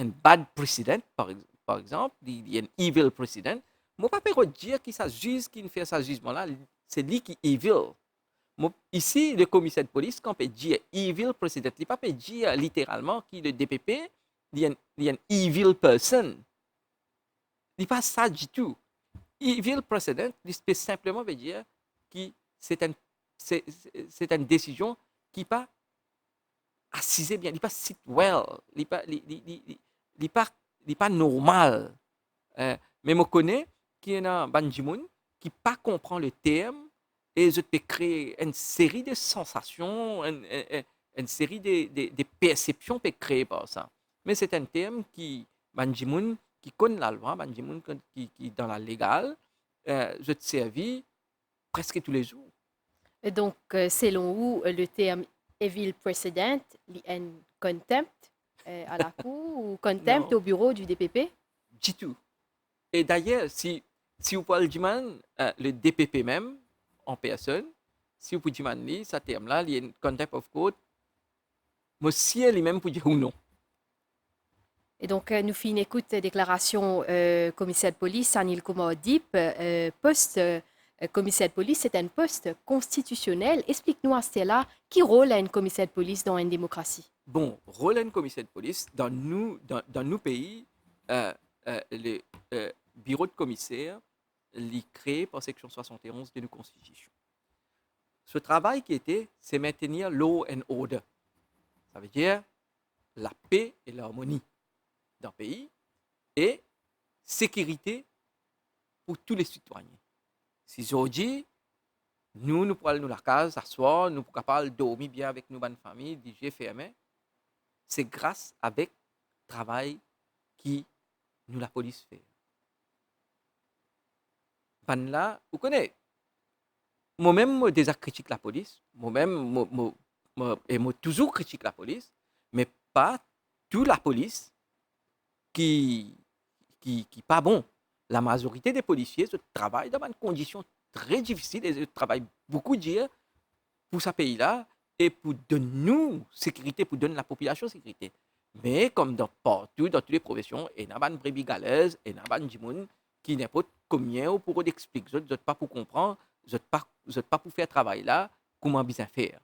enn bad precedent, par ex-, par exanp, li, li enn evil precedent, mo pa pe rod dir ki sa ziz ki finn fer sa zizman la, li, se li ki evil. Mo, isi, le komiser de polis, kan pe dir evil precedent, li pa pe dir literalman ki le D P P, li enn, li enn evil person. Li pa sa ditou. Evil precedent, li pe sinpleman ve dir ki se enn, se, se, se enn desizion ki pa asize bien, li pa sit well, li pa, li, li, li, li, li pa, li pa normal. Eh, me mo kone ki ena bann dimoun ki pa konpran le term e zot pe kree enn seri de sansasion, enn, enn, enn, enn seri de, de, de persepsion pe kree par sa. Me se enn term ki bann dimoun ki konn lalwa, bann dimoun ki, ki, ki dan lalegal, eh, zot servi preske toulezour. E donk, eh, selon ou, eh, le term evil precedent, li enn contempt, eh, a lakour ou contempt au bureau du D P P? Non. Ditou. E dayer, si, si ou pou al dimann, eh, le D P P mem, an personn, si ou pou dimann li, sa term la, li enn contempt of court, mo sir limem pou dir ou non. E donk, eh, nou finn ekout deklarasion, eh, komiser de polis Anil Kumar Deep, eh, post, eh, komiser de polis, se enn post konstitisionel. Explik nou aster la, ki rol enn komiser de polis dan enn demokrasi? Bon, rol enn komiser de polis dan nou, dan, dan nou pei, eh, eh, le, eh, biro de komiser, li kree par seksion swasant e onz de nou konstitision. So travay ki ete, se maintenir law and order. Sa ve dir lape e larmoni dan pei e sekirite pou tou le sitwayin. Si zordi nou, nou pou al nou lakaz aswar, nou pou kapav al dormi bien avek nou bann fami, lizie ferme, se gras avek travay ki nou lapolis fer. Bann la, ou kone, mo mem mo deza kritik lapolis, mo mem mo, mo, mo, e mo touzour kritik lapolis, me pa tou lapolis ki, ki, ki pa bon. Lamazorite de polisie, zot travay dan bann kondision tre difisil e zot travay boukou dir pou sa pei la e pou donn nou sekirite, pou donn lapopilasion sekirite. Me kom dan partou, dan tou le profesion, ena bann brebis galeuses, ena bann dimoun ki ninport komie ou pou rod explik zot, zot pa pou konpran, zot pa, zot pa pou fer travay la kouma bizin fer.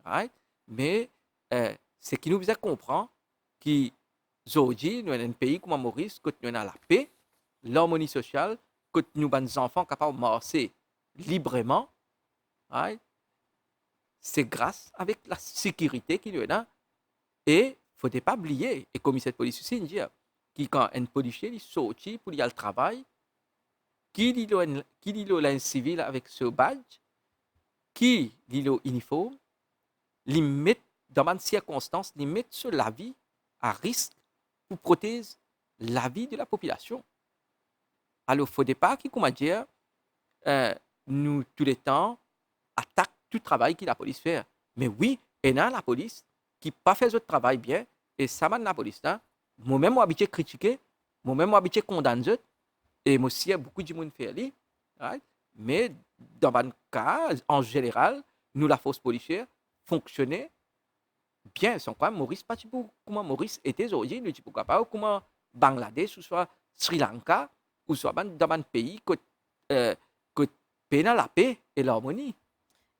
Right? Me, eh, seki nou bizin konpran ki zordi nou ena enn pei kouma Moris, kot nou ena lape, larmoni sosial, kot nou bann zanfan kapav marse libreman, right? Se gras avek lasekirite ki nou ena. E fode pa bliye, e komiser polis osi inn dir, ki kan enn polisie li sorti pou li al travay, ki li lor enn, ki li lor linz sivil avek so badge, ki li lor iniform, li met dan bann sirkonstans, li met so lavi a risk pou protez lavi de lapopilasion. Alor, fode pa ki, kouma dir, eh, nou touletan atak tou travay ki lapolis fer. Me wi, ena lapolis ki pa fer zot travay bien, e sa bann lapolis la, momem mo abitie kritike, momem mo abitie kondann zot, e mo sir boukou dimoun fer li, right? Me dan bann ka, an zeneral, nou lafors polisier fonksione bien. San kwa, Moris pa ti pou kouma Moris ete zordi, nou ti pou kapav kouma Bangladesh, ouswa Sri Lanka, ouswa bann, dan bann pei kot, eh, kot pena lape e larmoni.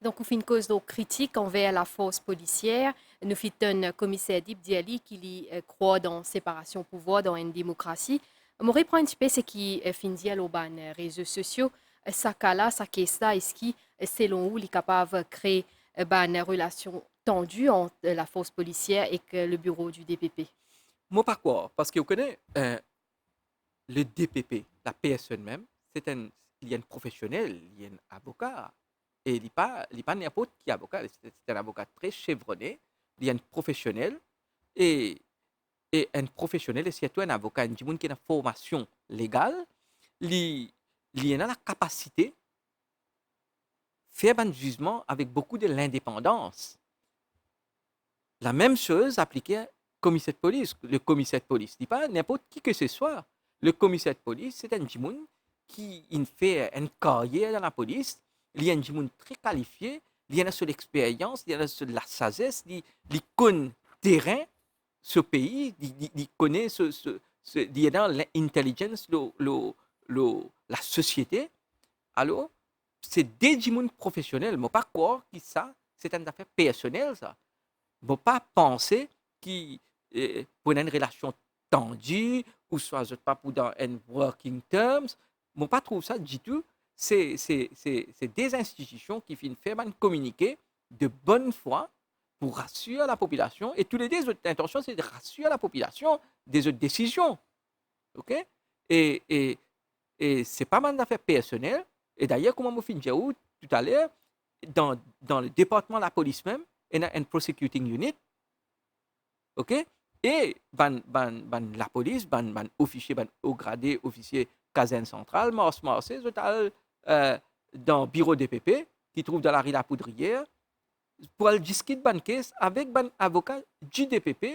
Donk, ou finn koz lor kritik anver lafors polisier. Nou finn tann Komiser Dip dir li ki li, eh, krwar dan separasion pouvwar, dan enn demokrasi. Mo repran enn tipe seki, eh, finn dir lor bann, eh, rezo sosio. Eh, sa ka la, sa kes la, eski, eh, selon ou, li kapav kre, eh, bann relasion tandi ant, eh, lafors polisier ek, eh, le biro du D P P? Mo pa krwar, parski ou kone, eh, le D P P, la personn mem, se enn, li enn profesionel, li enn avoka. E li pa, li pa ninport ki avoka, se, se enn avoka tre chevrone, li enn profesionel, e, e enn profesionel, e sirtou enn avoka, enn dimoun ki ena formasion legal, li, li ena lakapasite fer bann zizman avek boukou de lindepandans. Lamem soz aplike komiser polis. Le komiser polis, li pa ninport ki ke se swa. Le komiser polis, se enn dimoun ki inn fer enn karyer dan lapolis, li enn dimoun tre kalifie, li ena so lexperyans, li ena so lasazes, li, li konn terin, so pei, li, li, li kone so, so, so, li ena lintelligence lor, lor, lor lasosiete. Alor, se de dimoun profesionel. Mo pa krwar ki sa, se enn zafer personel sa. Mo pa panse ki, eh, pou ena enn relasion tandi, ouswa zot pa pou dan enn working terms. Mo pa trouv sa ditou. Se, se, se, se de institision ki finn fer bann kominike de bonn fwa pou rasir lapopilasion, e toulede zot lintansion se de rasir lapopilasion de zot desizion. Ok? E, e, e se pa bann zafer personel. E dayer, kouma mo finn dir ou toutaler, dan, dan le departman lapolis mem, ena enn prosecuting unit, ok? E bann, bann, bann lapolis, bann, bann ofisie, bann o grade ofisie kazern santral, mars, marse, zot al, eh, dan biro D P P, ki trouv dan lari Lapoudriyer, pou al diskit bann kes avek bann avoka di D P P,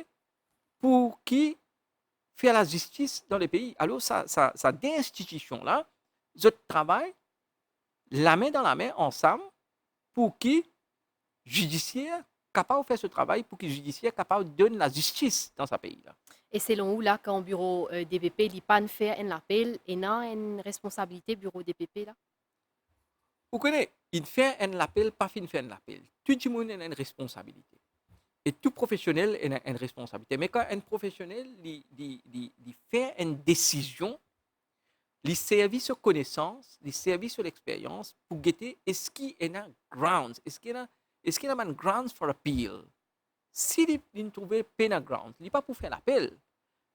pou ki fer lazistis dan le pei. Alor, sa, sa, sa de institision la, zot travay lame dan lame ansam pou ki zidisier kapav fer so travay, pou ki zidisier kapav donn lazistis dan sa pei la. E selon ou la, kan biro, eh, D P P li pa'nn fer enn lapel, ena enn responsabilite biro D P P la? Ou kone, inn fer enn lapel, pa finn fer enn lapel. Tou dimoun ena enn responsabilite. E tou profesionel ena enn responsabilite. Me kan enn profesionel, li, li, li, li fer enn desizion, li servi so konesans, li servi so lexperyans pou gete eski ena grounds, eski ena, eski ena bann grounds for appeal. Si li, li trouve pena grounds, li pa pou fer lapel.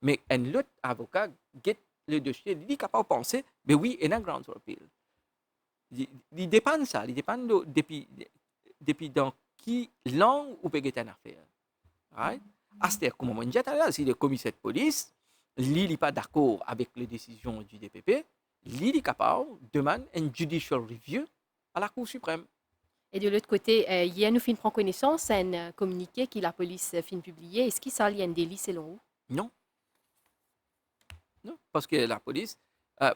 Me enn lot avoka get le dosie, li kapav panse, be wi, ena grounds for appeal. Li, li depann sa, li depann de, depi, depi dan ki lang ou pe get enn afer. Right? Aster, kouma mo'nn dir taler, si le komiser polis, li, li pa dakor avek le desizion di D P P, li, li kapav demann enn judicial review a Lakour Siprem. E de lot kote, eh, yer nou finn pran konesans enn, eh, kominike ki lapolis, eh, finn pibliye. Eski sa li enn deli selon ou? Non. Non, parski lapolis, eh,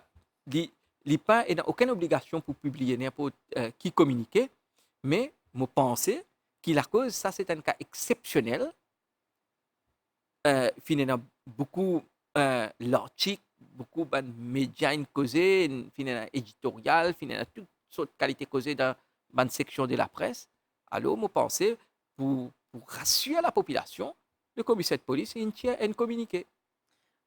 li, li pa ena okenn obligasion pou pibliye ninport, eh, ki kominike, me mo panse ki lakoz sa se enn ka exsepsionel, eh, finn ena boukou, eh, lartik, boukou bann media inn koze, finn ena editoryal, finn ena tou sort kalite koze dan bann seksion de lapres. Alor, mo panse, pou, pou rasir lapopilasion, le komiser de polis inn tir enn kominike.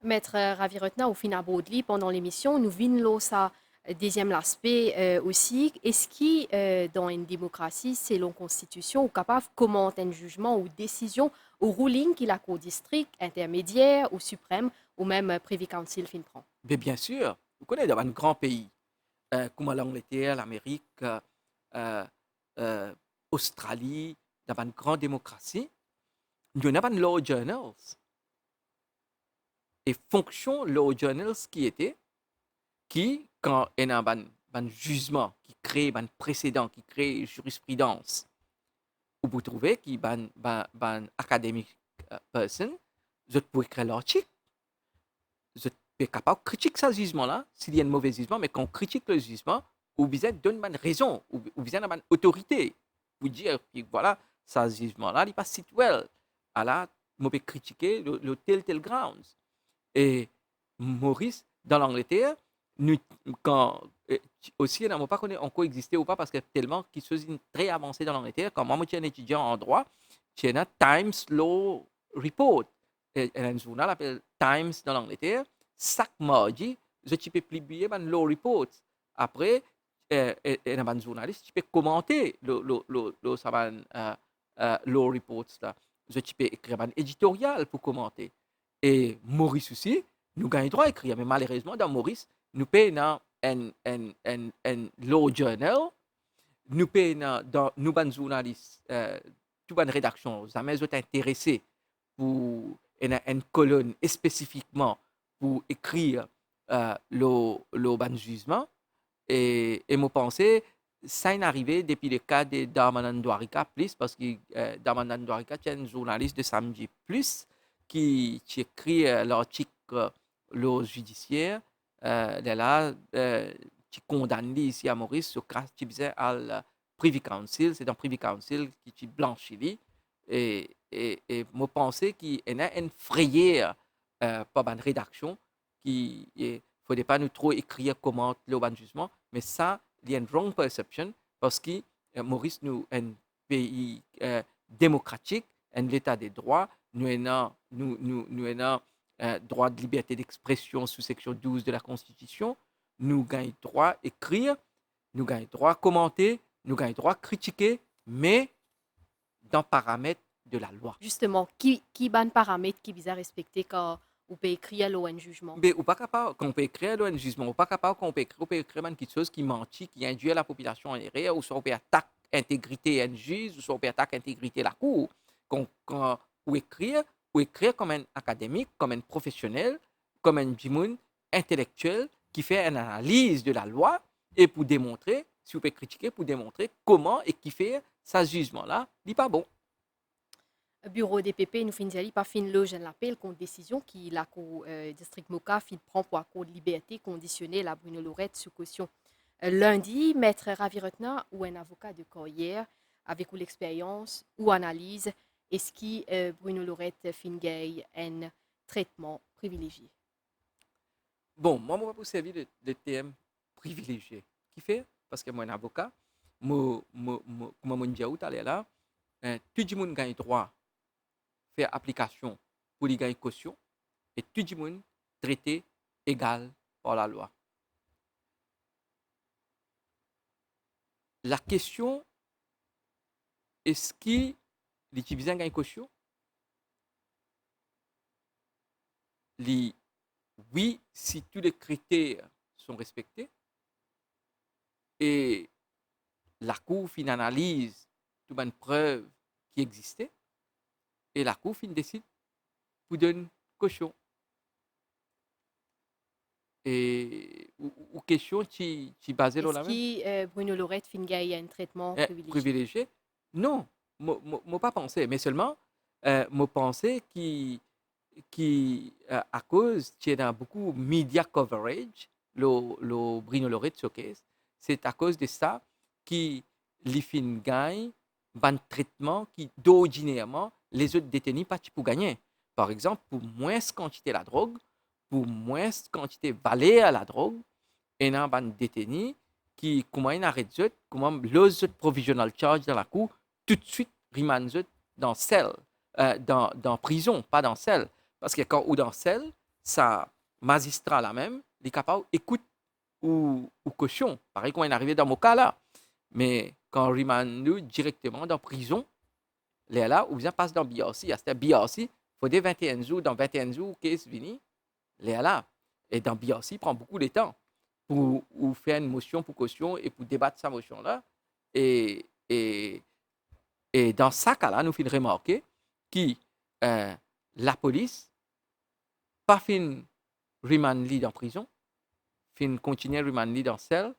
Met Ravirotna, ou finn abord li pandan lemision, nou vinn lor sa, eh, deziem laspe, eh, osi. Eski, eh, dan enn demokrasi, selon konstitision, ou kapav komant enn zizman ou desizion ou ruling ki lakour distrik, intermedier ou siprem ou mem, eh, Privy Council finn pran? Be, bien sir. Ou kone, dan bann gran pei, eh, kouma Langleter, Lamerik, eh, eh, eh, Ostrali, dan bann gran demokrasi, nou ena bann law journals. E fonksion law journals ki ete, ki kan ena bann, bann zizman ki kree bann presedan, ki kree zirispridans, ou pou trouve ki bann, bann, bann academic, eh, person, zot pou ekrir lartik, zot pe kapav kritik sa zizman la, si li enn move zizman, me kan ou kritik le zizman, ou bizin donn bann rezon, ou, ou bizin ena bann otorite pou dir ki, vwala, sa zizman la, li pa sit well. Ala, mo pe kritike lor, lor tel, tel grounds. E Moris, dan Langleter, nou, kan, eh, ti, osi, ena, mo pa kone ankor existe ou pa, parski telman kiksoz inn tre avanse dan Langleter. Kan mwa, mo ti enn etidian an drwa, ti ena Times Law Report. E, ena enn zournal apel Times dan Langleter. Sak mardi, zot ti pe pibliye bann law reports. Apre, eh, eh, ena bann zournalis ti pe komante lor, lor, lor, lor sa bann, eh, eh, law reports la. Zot ti pe ekrir bann editoryal pou komante. E Moris osi, nou gagn drwa ekrir, me malerezman, dan Moris, nou pena enn, enn, enn, enn law journal, nou pena dan, nou bann zournalis, eh, tou bann redaksion, zame zot interese pou ena enn kolonn espesifikman pou ekrir, eh, lor, lor bann zizman. E, e mo panse, sa inn arive depi le ka de Dharmanand Dwarika plis, parski, eh, Dharmanand Dwarika ti enn zournalis de Samedi Plus ki ti ekrir, eh, lartik, eh, law zidisier, eh, lerla, eh, ti kondann li isi a Moris, so ka ti bizin al, eh, Privy Council, se dan Privy Council ki ti blansi li. E, e, e mo panse ki ena enn frayer, eh, par bann redaksion ki, eh, fode pa nou tro ekrir, komant lor bann zizman, me sa, li enn wrong perception, parski, eh, Moris nou enn pei, eh, demokratik, enn leta de drwa, nou ena, nou, nou, nou ena, eh, drwa de liberte dexpresion sou seksion douz de la Konstitision, nou gagn drwa ekrir, nou gagn drwa komante, nou gagn drwa kritike, me dan paramet de lalwa. Zisteman, ki, ki bann paramet ki bizin respekte kan ou pe ekrir lor enn zizman? Be, ou pa kapav, kan ou pe ekrir lor enn zizman, ou pa kapav, kan ou pe ekrir, ou pe ekrir bann kiksoz ki manti, ki indir lapopilasion an erer, ouswa ou pe atak integrite enn ziz, ouswa ou pe atak integrite lakour. Kan, kan ou ekrir, ou ekrir kom enn akademik, kom enn profesionel, kom enn dimoun intelektiel ki fer enn analiz de lalwa e pou demontre, si ou pe kritike, pou demontre kouma e kifer sa zizman la, li pa bon. Biro D P P, nou finn dir li, pa finn loz enn lapel kont desizion ki lakour, eh, distrik Moka finn pran pou akord liberte kondisionel a Bruno Lorette sou kosion. Eh, lindi, Met Ravirotna, ou enn avoka de karyer, avek ou lexperyans, ou analiz, eski, eh, Bruno Lorette finn gagn enn tretman privilezie? Bon, mwa, mo pa pou servi le, le term privilezie. Kifer? Parski mo enn avoka, mo, mo, mo, kouma mo dir ou taler la, eh, tou dimoun gagn drwa fer aplikasion pou li gagn kosion, e tou dimoun trete egal par lalwa. Lakestion, eski li ti bizin gagn kosion? Li, wi, si tou le kriter sont respectés, e lakour finn analiz tou bann prev ki existe, e lakour finn desid pou donn kosion. E ou, ou, ou kestion ti, ti baze lor la mem? Eski, eh, Bruno Lorette finn gagn enn tretman, eh, privilezie? Privilezie? Non, mo, mo, mo pa panse, me selman, eh, mo panse ki, ki, eh, akoz ti ena boukou media coverage lor, lor Bruno Lorette so case, se akoz de sa ki li finn gagn bann tretman ki, dordinerman, lezot deteni pa ti pou gagne. par exanp, pou mwins kantite ladrog, pou mwins kantite valer ladrog, ena bann deteni ki, kouma inn aret zot, kouma loz zot provisional charge dan lakour, toutswit rimann zot dan sel, eh, dan, dan prizon, pa dan sel. Parski kan ou dan sel, sa mazistra la mem, li kapav ekout ou, ou kosion, parey kouma inn arive dan mo ka la. Me kan rimann ou direkteman dan prizon, lerla ou bizin pas dan B R C. Aster B R C, fode vinte-e-enn zour, dan vinte-e-enn zour ou case vini, lerla. E dan B R C pran boukou letan pou ou fer enn mosion pou kosion e pou debat sa mosion la. E, e, e dan sa ka la, nou finn remarke ki, eh, lapolis pa finn rimann li dan prizon, finn kontigne rimann li dan sel,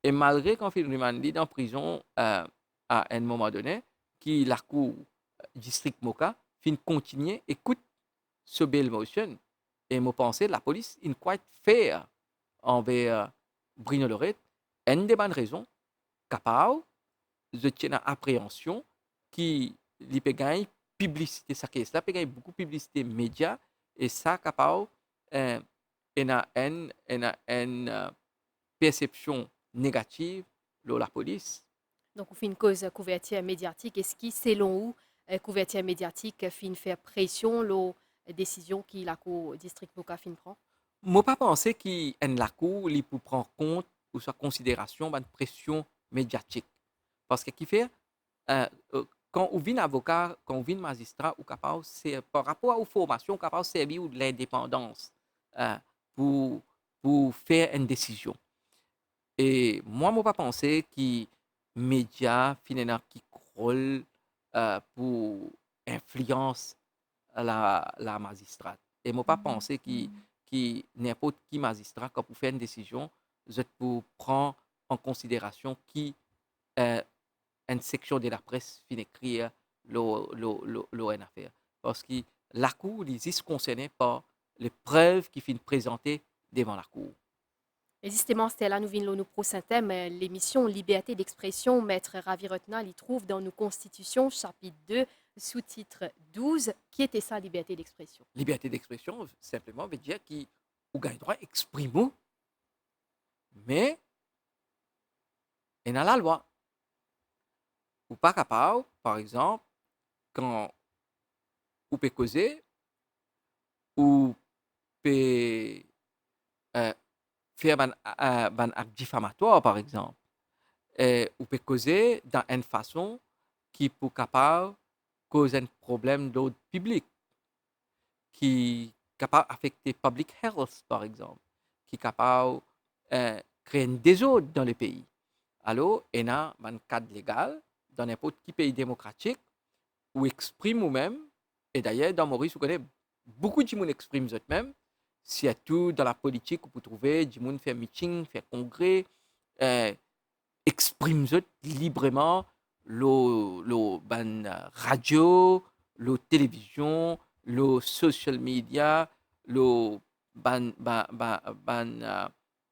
e malgre kan finn rimann li dan prizon, eh, a enn moman done, ki lakour, eh, distrik Moka finn kontigne ekout so bail motion. E mo panse lapolis inn quite fair anver Bruno Lorette. Enn de bann rezon, kapav zot ti ena apreansion ki li pe gagn piblisite, sa case la pe gagn boukou piblisite media, e sa kapav, eh, ena enn, ena enn, eh, persepsion negativ lor lapolis. Donk, ou finn koz kouvertir mediatik. Eski, selon ou, eh, kouvertir mediatik finn fer presion lor desizion ki lakour distrik Moka finn pran? Mo pa panse ki enn lakour li pou pran kont ouswa konsiderasion bann presion mediatik. Parski kifer, eh, eh, kan ou vinn avoka, kan ou vinn mazistra, ou kapav ser-, par rapor a ou formasion, ou kapav servi ou lindepandans, eh, pou, pou fer enn desizion. E mwa, mo pa panse ki media finn ena kik rol, eh, pou inflians la, lamazistra. E mo pa panse ki, ki ninport ki mazistra, kan pou fer enn desizion, zot pou pran an konsiderasion ki, eh, enn seksion de lapres finn ekrir lor, lor, lor, lor enn afer. Parski lakour, li zis konserne par leprev ki finn prezante devan lakour. E zisteman, aster la, nou vinn lor nou prosin tem, eh, lemision, liberte dexpresion. Met Ravi Ratna, li trouv dan nou Konstitision, sapit de, soutit douz. Ki ete sa, liberte dexpresion? Liberte dexpresion, sinpleman, ve dir ki ou gagn drwa exprim ou, me ena lalwa. Ou pa kapav, par exanp, kan ou pe koze, ou pe, eh, fer bann, eh, bann ak difamatwar, par exanp, eh, ou pe koze dan enn fason ki pou kapav koz enn problem lord piblik, ki kapav afekte public health, par exanp, ki kapav, eh, kre enn dezord dan lepei. Alor, ena bann kad legal dan ninport ki pei demokratik, ou exprim ou mem, e dayer, dan Moris, ou kone, boukou dimoun exprim zot mem, sirtou dan lapolitik, ou pou trouve dimoun fer miting, fer kongre, eh, exprim zot libreman lor, lor bann, eh, radio, lor televizion, lor social media, lor bann, ba-, ba-, bann, eh,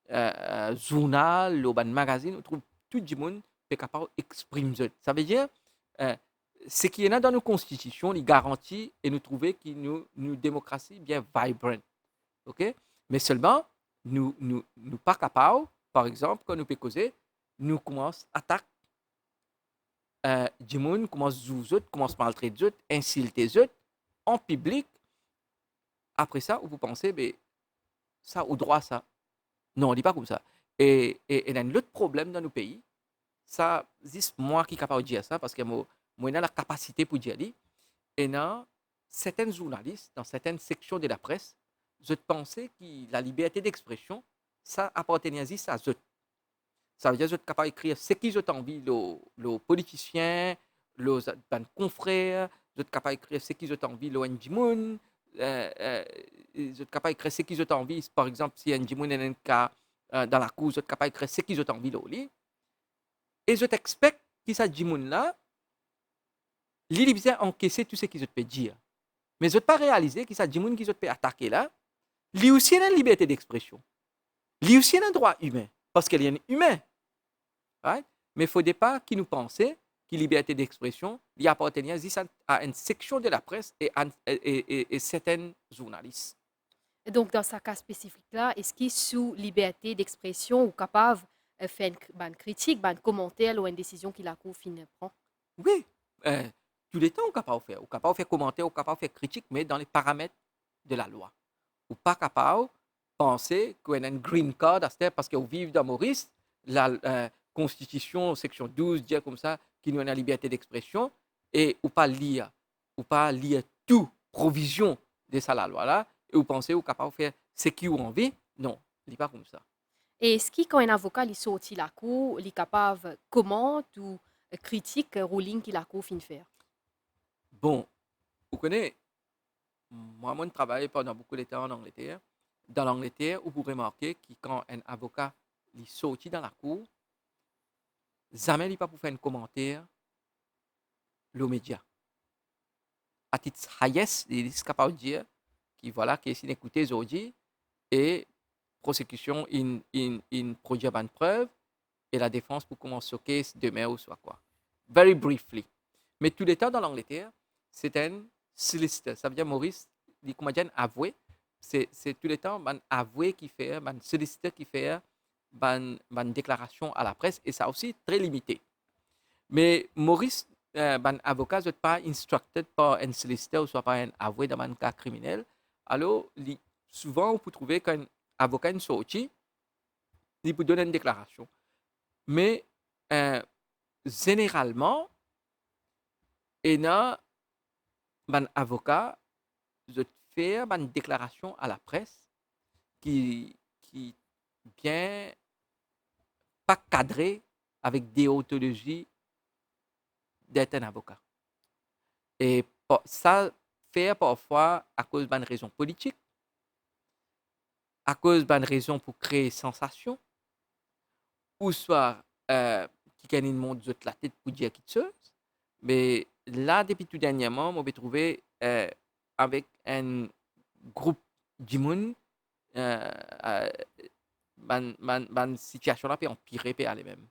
eh, eh, zournal, lor bann magazinn, ou trouv tou dimoun pe kapav exprim zot. Savedir, eh, seki ena dan nou Konstitision, li garanti e nou trouve ki nou, nou demokrasi bien vibrant. Ok? Me selman, nou, nou, nou pa kapav, par exanp, kan nou pe koze, nou koumans atak, eh, dimoun, koumans zour zot, koumans maltret zot, insilte zot an piblik. Apre sa, ou pou panse, be, sa ou drwa sa. Non, li pa koumsa. E, e, ena enn lot problem dan nou pei, sa, zis mwa ki kapav dir sa, parski mo, mo ena lakapasite pou dir li. Ena sertenn zournalis, dan sertenn seksion de lapres, zot panse ki laliberte dexpresion, sa apartenir zis a zot. Savedir zot kapav ekrir seki zot anvi lor, lor politisien, lor za-, bann konfrer, zot kapav ekrir seki zot anvi lor enn dimoun, eh, eh, zot kapav ekrir seki zot anvi, par exanp, si enn dimoun ena enn ka, eh, dan lakour, zot kapav ekrir seki zot anvi lor li. E zot expek ki sa dimoun la, li, li bizin ankese tou seki zot pe dir. Me zot pa realize ki sa dimoun ki zot pe atake la, li osi ena liberte dexpresion. Li osi ena drwa imin, parski li enn imin. Right? Me fode pa ki nou panse ki liberte dexpresion, li apartenir zis a, a enn seksion de lapres e a, e, e, e, e sertenn zournalis. Donk, dan sa ka spesifik la, eski sou liberte dexpresion, ou kapav, eh, fer enn kri-, bann kritik, bann komanter lor enn desizion ki lakour finn pran? Wi, eh, touletan ou kapav fer. Ou kapav fer komanter, ou kapav fer kritik, me dan le paramet de lalwa. Ou pa kapav panse ki ou ena enn green card aster parski ou viv dan Moris, la, eh, konstitision, seksion douz, dir koumsa ki nou ena liberte dexpresion, e ou pa lir, ou pa lir tou provizion de sa lalwa la, e ou panse ou kapav fer seki ou anvi. Non, li pa koumsa. E eski kan enn avoka li sorti lakour, li kapav komant ou kritik ruling ki lakour finn fer? Bon, ou kone, mwa, mo'nn travay pandan boukou letan an Angleter. Dan Langleter, ou pou remarke ki kan enn avoka li sorti dan lakour, zame li pa pou fer enn komanter lor media. At its highest, li zis kapav dir ki vwala kes inn ekoute zordi e prosekision inn, inn, inn prodwir bann prev e ladefans pou koumans so kes demin ouswa kwa. Very briefly. Me touletan dan Langleter, se enn solicitor, savedir Moris, li kouma dir enn avwe, se, se touletan bann avwe ki fer, bann solicitor ki fer bann, bann deklarasion a lapres, e sa osi tre limite. Me Moris, eh, bann avoka, zot pa instructed par enn solicitor ouswa par enn avwe dan bann ka kriminel. Alor, li, souvan ou pou trouve kan enn avoka inn sorti, li pou donn enn deklarasion. Me, eh, zeneralman, ena bann avoka, zot fer bann deklarasion a lapres ki, ki bien pa kadre avek deontolozi d'être un avocat. E pa-, sa fer parfwa akoz bann rezon politik, akoz bann rezon pou kree sansasion, ouswa, eh, kikenn inn mont zot latet pou dir kiksoz. Me la, depi tou dernyerman, mo pe trouve, eh, avek enn group dimoun, eh, eh, bann, bann, bann sitiasion la pe anpire, pe ale mem.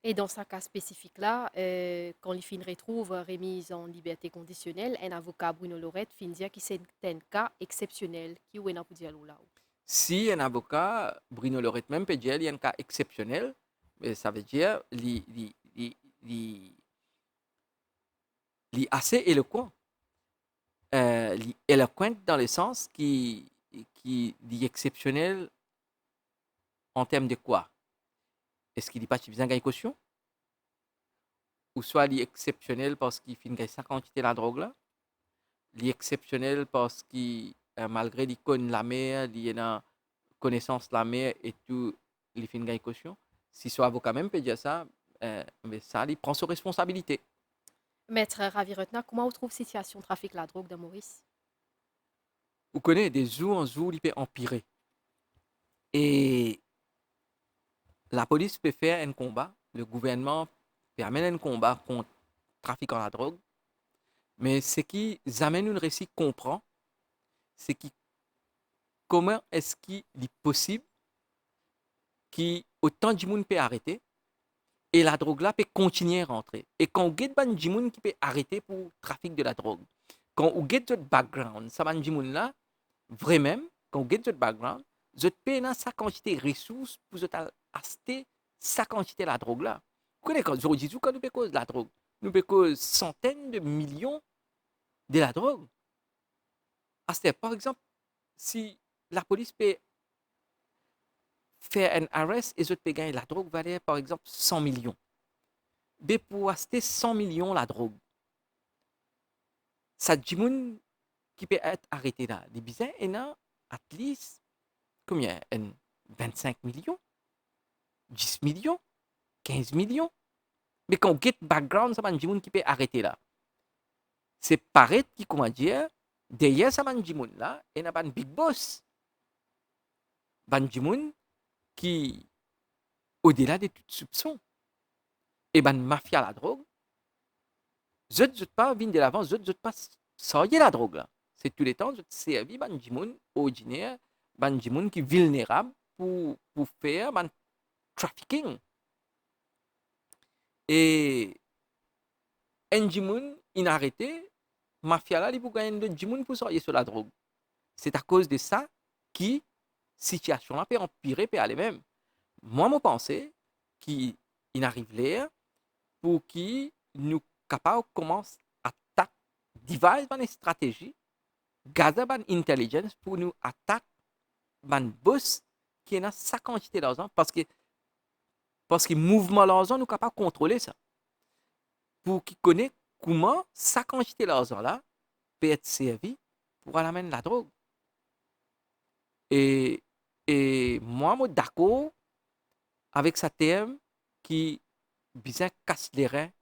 E dan sa ka spesifik la, eh, kan li finn retrouv remiz an liberte kondisionel, enn avoka, Bruno Lorette, finn dir ki se enn ka exepsionel. Ki ou ena pou dir lor la ou? Si enn avoka, Bruno Lorette mem pe dir li enn ka exepsionel, eh, savedir li, li, li, li, li ase elokwan. Eh, li elokwan dan le sans ki, ki li exepsionel an term de kwa? Eski li pa ti bizin gagn kosion? Ouswa li exepsionel parski finn gagn sa kantite ladrog la? Li exepsionel parski, eh, malgre li konn lamer, li ena konesans lamer e tou, li finn gagn kosion? Si so avoka mem pe dir sa, eh, me sa, li pran so responsabilite. Met Ravi Ratna, kouma ou trouv sitiasion trafik ladrog dan Moris? Ou kone, de zour an zour, li pe anpire. E lapolis pe fer enn konba, le gouvernman pe amenn enn konba kont trafikan ladrog, me seki zame nou resi konpran, se ki kouma eski li posib ki otan dimoun pe arete e ladrog la pe kontigne rantre. E kan ou get bann dimoun ki pe arete pou trafik de ladrog, kan ou get zot background, sa bann dimoun la, vremem, kan ou get zot background, zot pena sa kantite resours pou zot al aste sa kantite ladrog la. Ou kone, kan zordi zour, kan nou pe koz ladrog, nou pe koz santenn de milion de ladrog. Aster, par exanp, si lapolis pe fer enn arrest e zot pe gagn ladrog valer, par exanp, san milion, be pou aste san milion ladrog, sa dimoun ki pe et arete la, li bizin ena at least, konbien, enn vennsenk milion, dis milion, kinz milion. Me kan ou get background sa bann dimoun ki pe arete la, se paret ki, kouma dir, deryer sa bann dimoun la, ena bann big boss. Bann dimoun ki odela de tout soupson. E bann mafia ladrog, zot, zot pa vinn delavan, zot, zot pa s-, sarye ladrog la. Se touletan zot servi bann dimoun ordiner, bann dimoun ki vilnerab pou, pou fer bann trafficking. E enn dimoun inn arete, mafia la, li pou gagn enn lot dimoun pou sarye so ladrog. Se akoz de sa ki sitiasion la pe anpire, pe ale mem. Mwa, mo panse ki inn ariv ler pou ki nou kapav koumans atak, devise bann estratezi, gather bann intelligence pou nou atak bann bos ki ena sa kantite larzan, parski, parski mouvman larzan, nou kapav kontrole sa. Pou ki kone kouma sa kantite larzan la pe et servi pou al amenn ladrog. E, e mwa, mo dakor avek sa term ki bizin kas lerin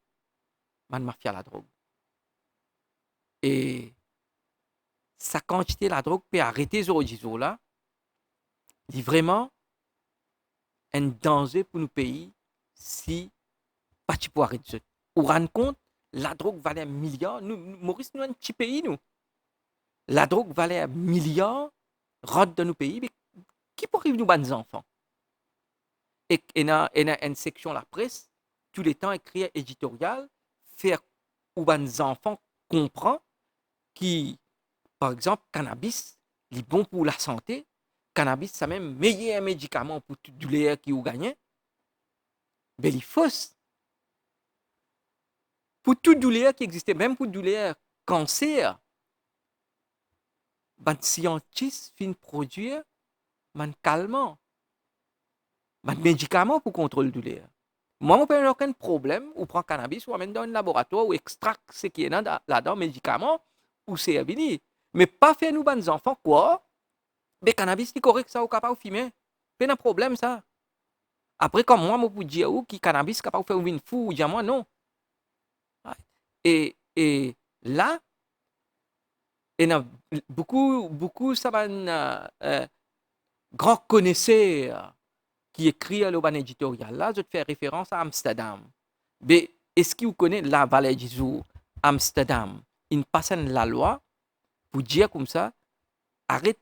bann mafia ladrog. E sa kantite ladrog pe arete zordi zour la, li vreman enn danze pou nou pei si pa ti pou aret zot. Ou rann kont, ladrog valer miliar, nou, nou, Moris, nou enn ti pei, nou. Ladrog valer miliar rant dan nou pei, me ki pou ariv nou bann zanfan? Ek ena, ena enn seksion lapres, touletan ekrir editorial, fer ou bann zanfan konpran ki, par exanp, kanabis, li bon pou lasante, kanabis samem meyer medikaman pou tou douler ki ou gagne, be li fos. Pou tou douler ki existe, mem pou douler kanser, bann siantis finn prodwir bann kalman, bann medikaman pou kontrol douler. Mwa, mo pena okenn problem, ou pran kanabis, ou amenn dan enn laboratwar, ou extrak seki ena da-, ladan medikaman, ou servi li. Me pa fer nou bann zanfan krwar, be kanabis li korek sa, ou kapav fime. Pena problem sa. Apre, kouma mwa, mo pou dir ou ki kanabis kapav fer ou vinn fou, ou dir mwa non. E, e la, ena boukou, boukou sa bann, eh, eh, gran koneser ki ekrir lor bann editorial la, zot fer referans a Amsterdam. Be, eski ou kone la, valerdizour, Amsterdam inn pas enn lalwa pou dir koumsa, aret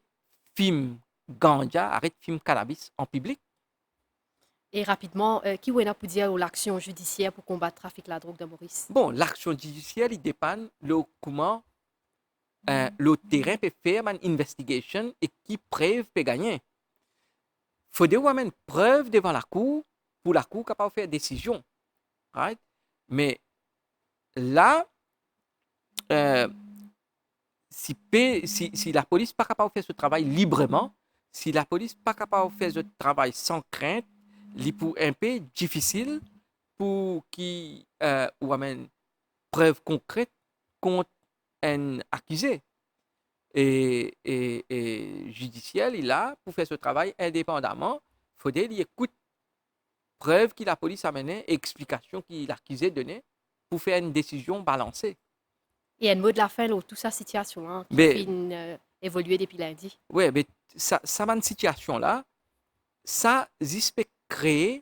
fim ganja, aret fim kanabis an piblik? E rapidman, eh, ki ou ena pou dir lor laksion zidisier pou konbat trafik ladrog dan Moris? Bon, laksion zidisier, li depann lor kouma, eh, lor terin pe fer bann investigation e ki prev pe gagne. Fode ou amenn prev devan lakour, pou lakour kapav fer desizion. Right? Me la, eh, si pe, si, si lapolis pa kapav fer so travay libreman, si lapolis pa kapav fer zot travay san krint, li pou inpe difisil pou ki, eh, ou amenn prev konkret kont enn akize. E, e, e zidisier, li la pou fer so travay indepandaman, fode li ekout prev ki lapolis amene, explikasion ki lakize done pou fer enn desizion balanse. E enn mo de lafin lor tou sa sitiasion la, ki Be- finn, eh, evolie depi lindi. Wi, be sa, sa bann sitiasion la, sa zis pe kree,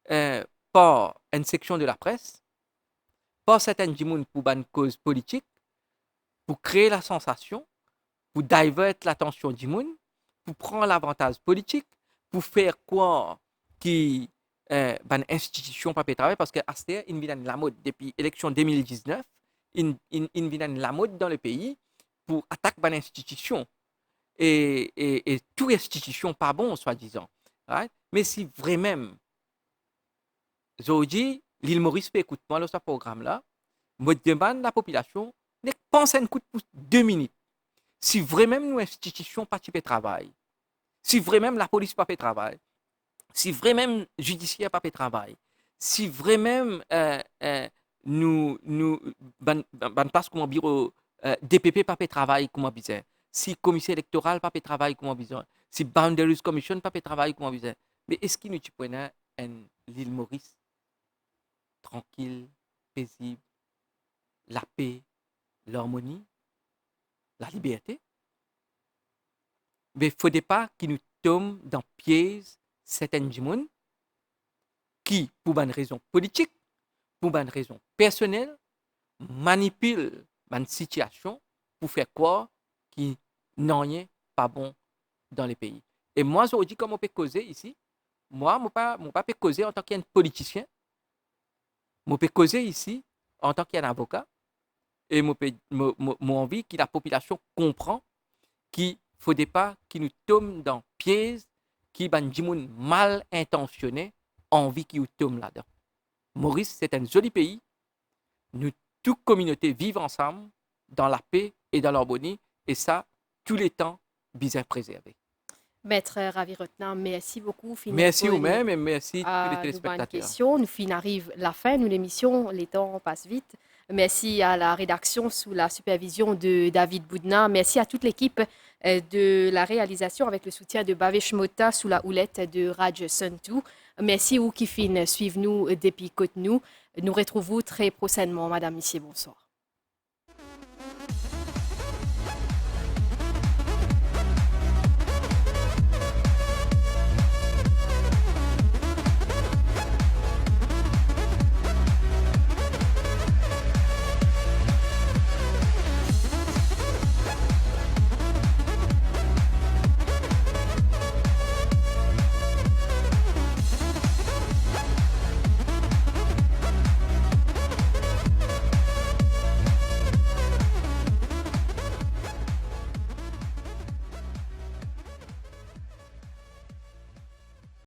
eh, par enn seksion de lapres, par sertin dimoun pou bann koz politik, pou kree lasansasion, pou divert latansion dimoun, pou pran lavantaz politik, pou fer krwar ki, eh, bann institision pa pe travay, parski aster inn vinn enn lamod, depi eleksion de mil diznef, inn, inn, inn vinn enn lamod dan lepei pou atak bann institision e, e, e tou institision pa bon, swadizan. Right? Me si vremem, zordi, Lil Moris pe ekout mwa lor sa program la, mo demann lapopilasion, nek pans enn kout pou de minit. Si vremem nou institision pa ti pe travay, si vremem lapolis pa pe travay, si vremem zidisier pa pe travay, si vremem, eh, eh, nou, nou, bann, bann, bann plas kouma biro, eh, D P P pa pe travay kouma bizin, si Komisyon Elektoral pa pe travay kouma bizin, si Boundaries Commission pa pe travay kouma bizin, me eski nou ti pou ena enn Lil Moris trankil, pezib, lape, larmoni, laliberte? Me fode pa ki nou tom dan piez sertin dimoun ki, pou bann rezon politik, pou bann rezon personel, manipil bann sitiasion pou fer krwar ki nanye pa bon dan lepei. E mwa, zordi, kan mo pe koze isi, mwa, mo pa, mo pa pe koze antan ki enn politisien, mo pe koze isi antan ki enn avoka, e mo pe, mo, mo, mo anvi ki lapopilasion konpran ki fode pa ki nou tom dan piez ki bann dimoun mal intansione anvi ki ou tom ladan. Moris, se enn zoli pei, nou tou kominote viv ansam dan lape e dan larmoni, e sa, touletan, bizin prezerve. Maître Ravi Ratnam, mersi boukou. Finn reponn a nou bann kestion. Mersi oumem e mersi tou le telespektater. Nou finn ariv lafin nou lemision, letan pas vit. Mersi a la redaksion sou la sipervizion de David Boudna. Mersi a tout lekip, euh, de la realizasion avek le soutien de Bhavesh Mota sou la oulet de Raj Santu. Mersi ou ki finn swiv nou depi kot nou. Nou retrouv ou tre prosennman, madam, misie, bonswar.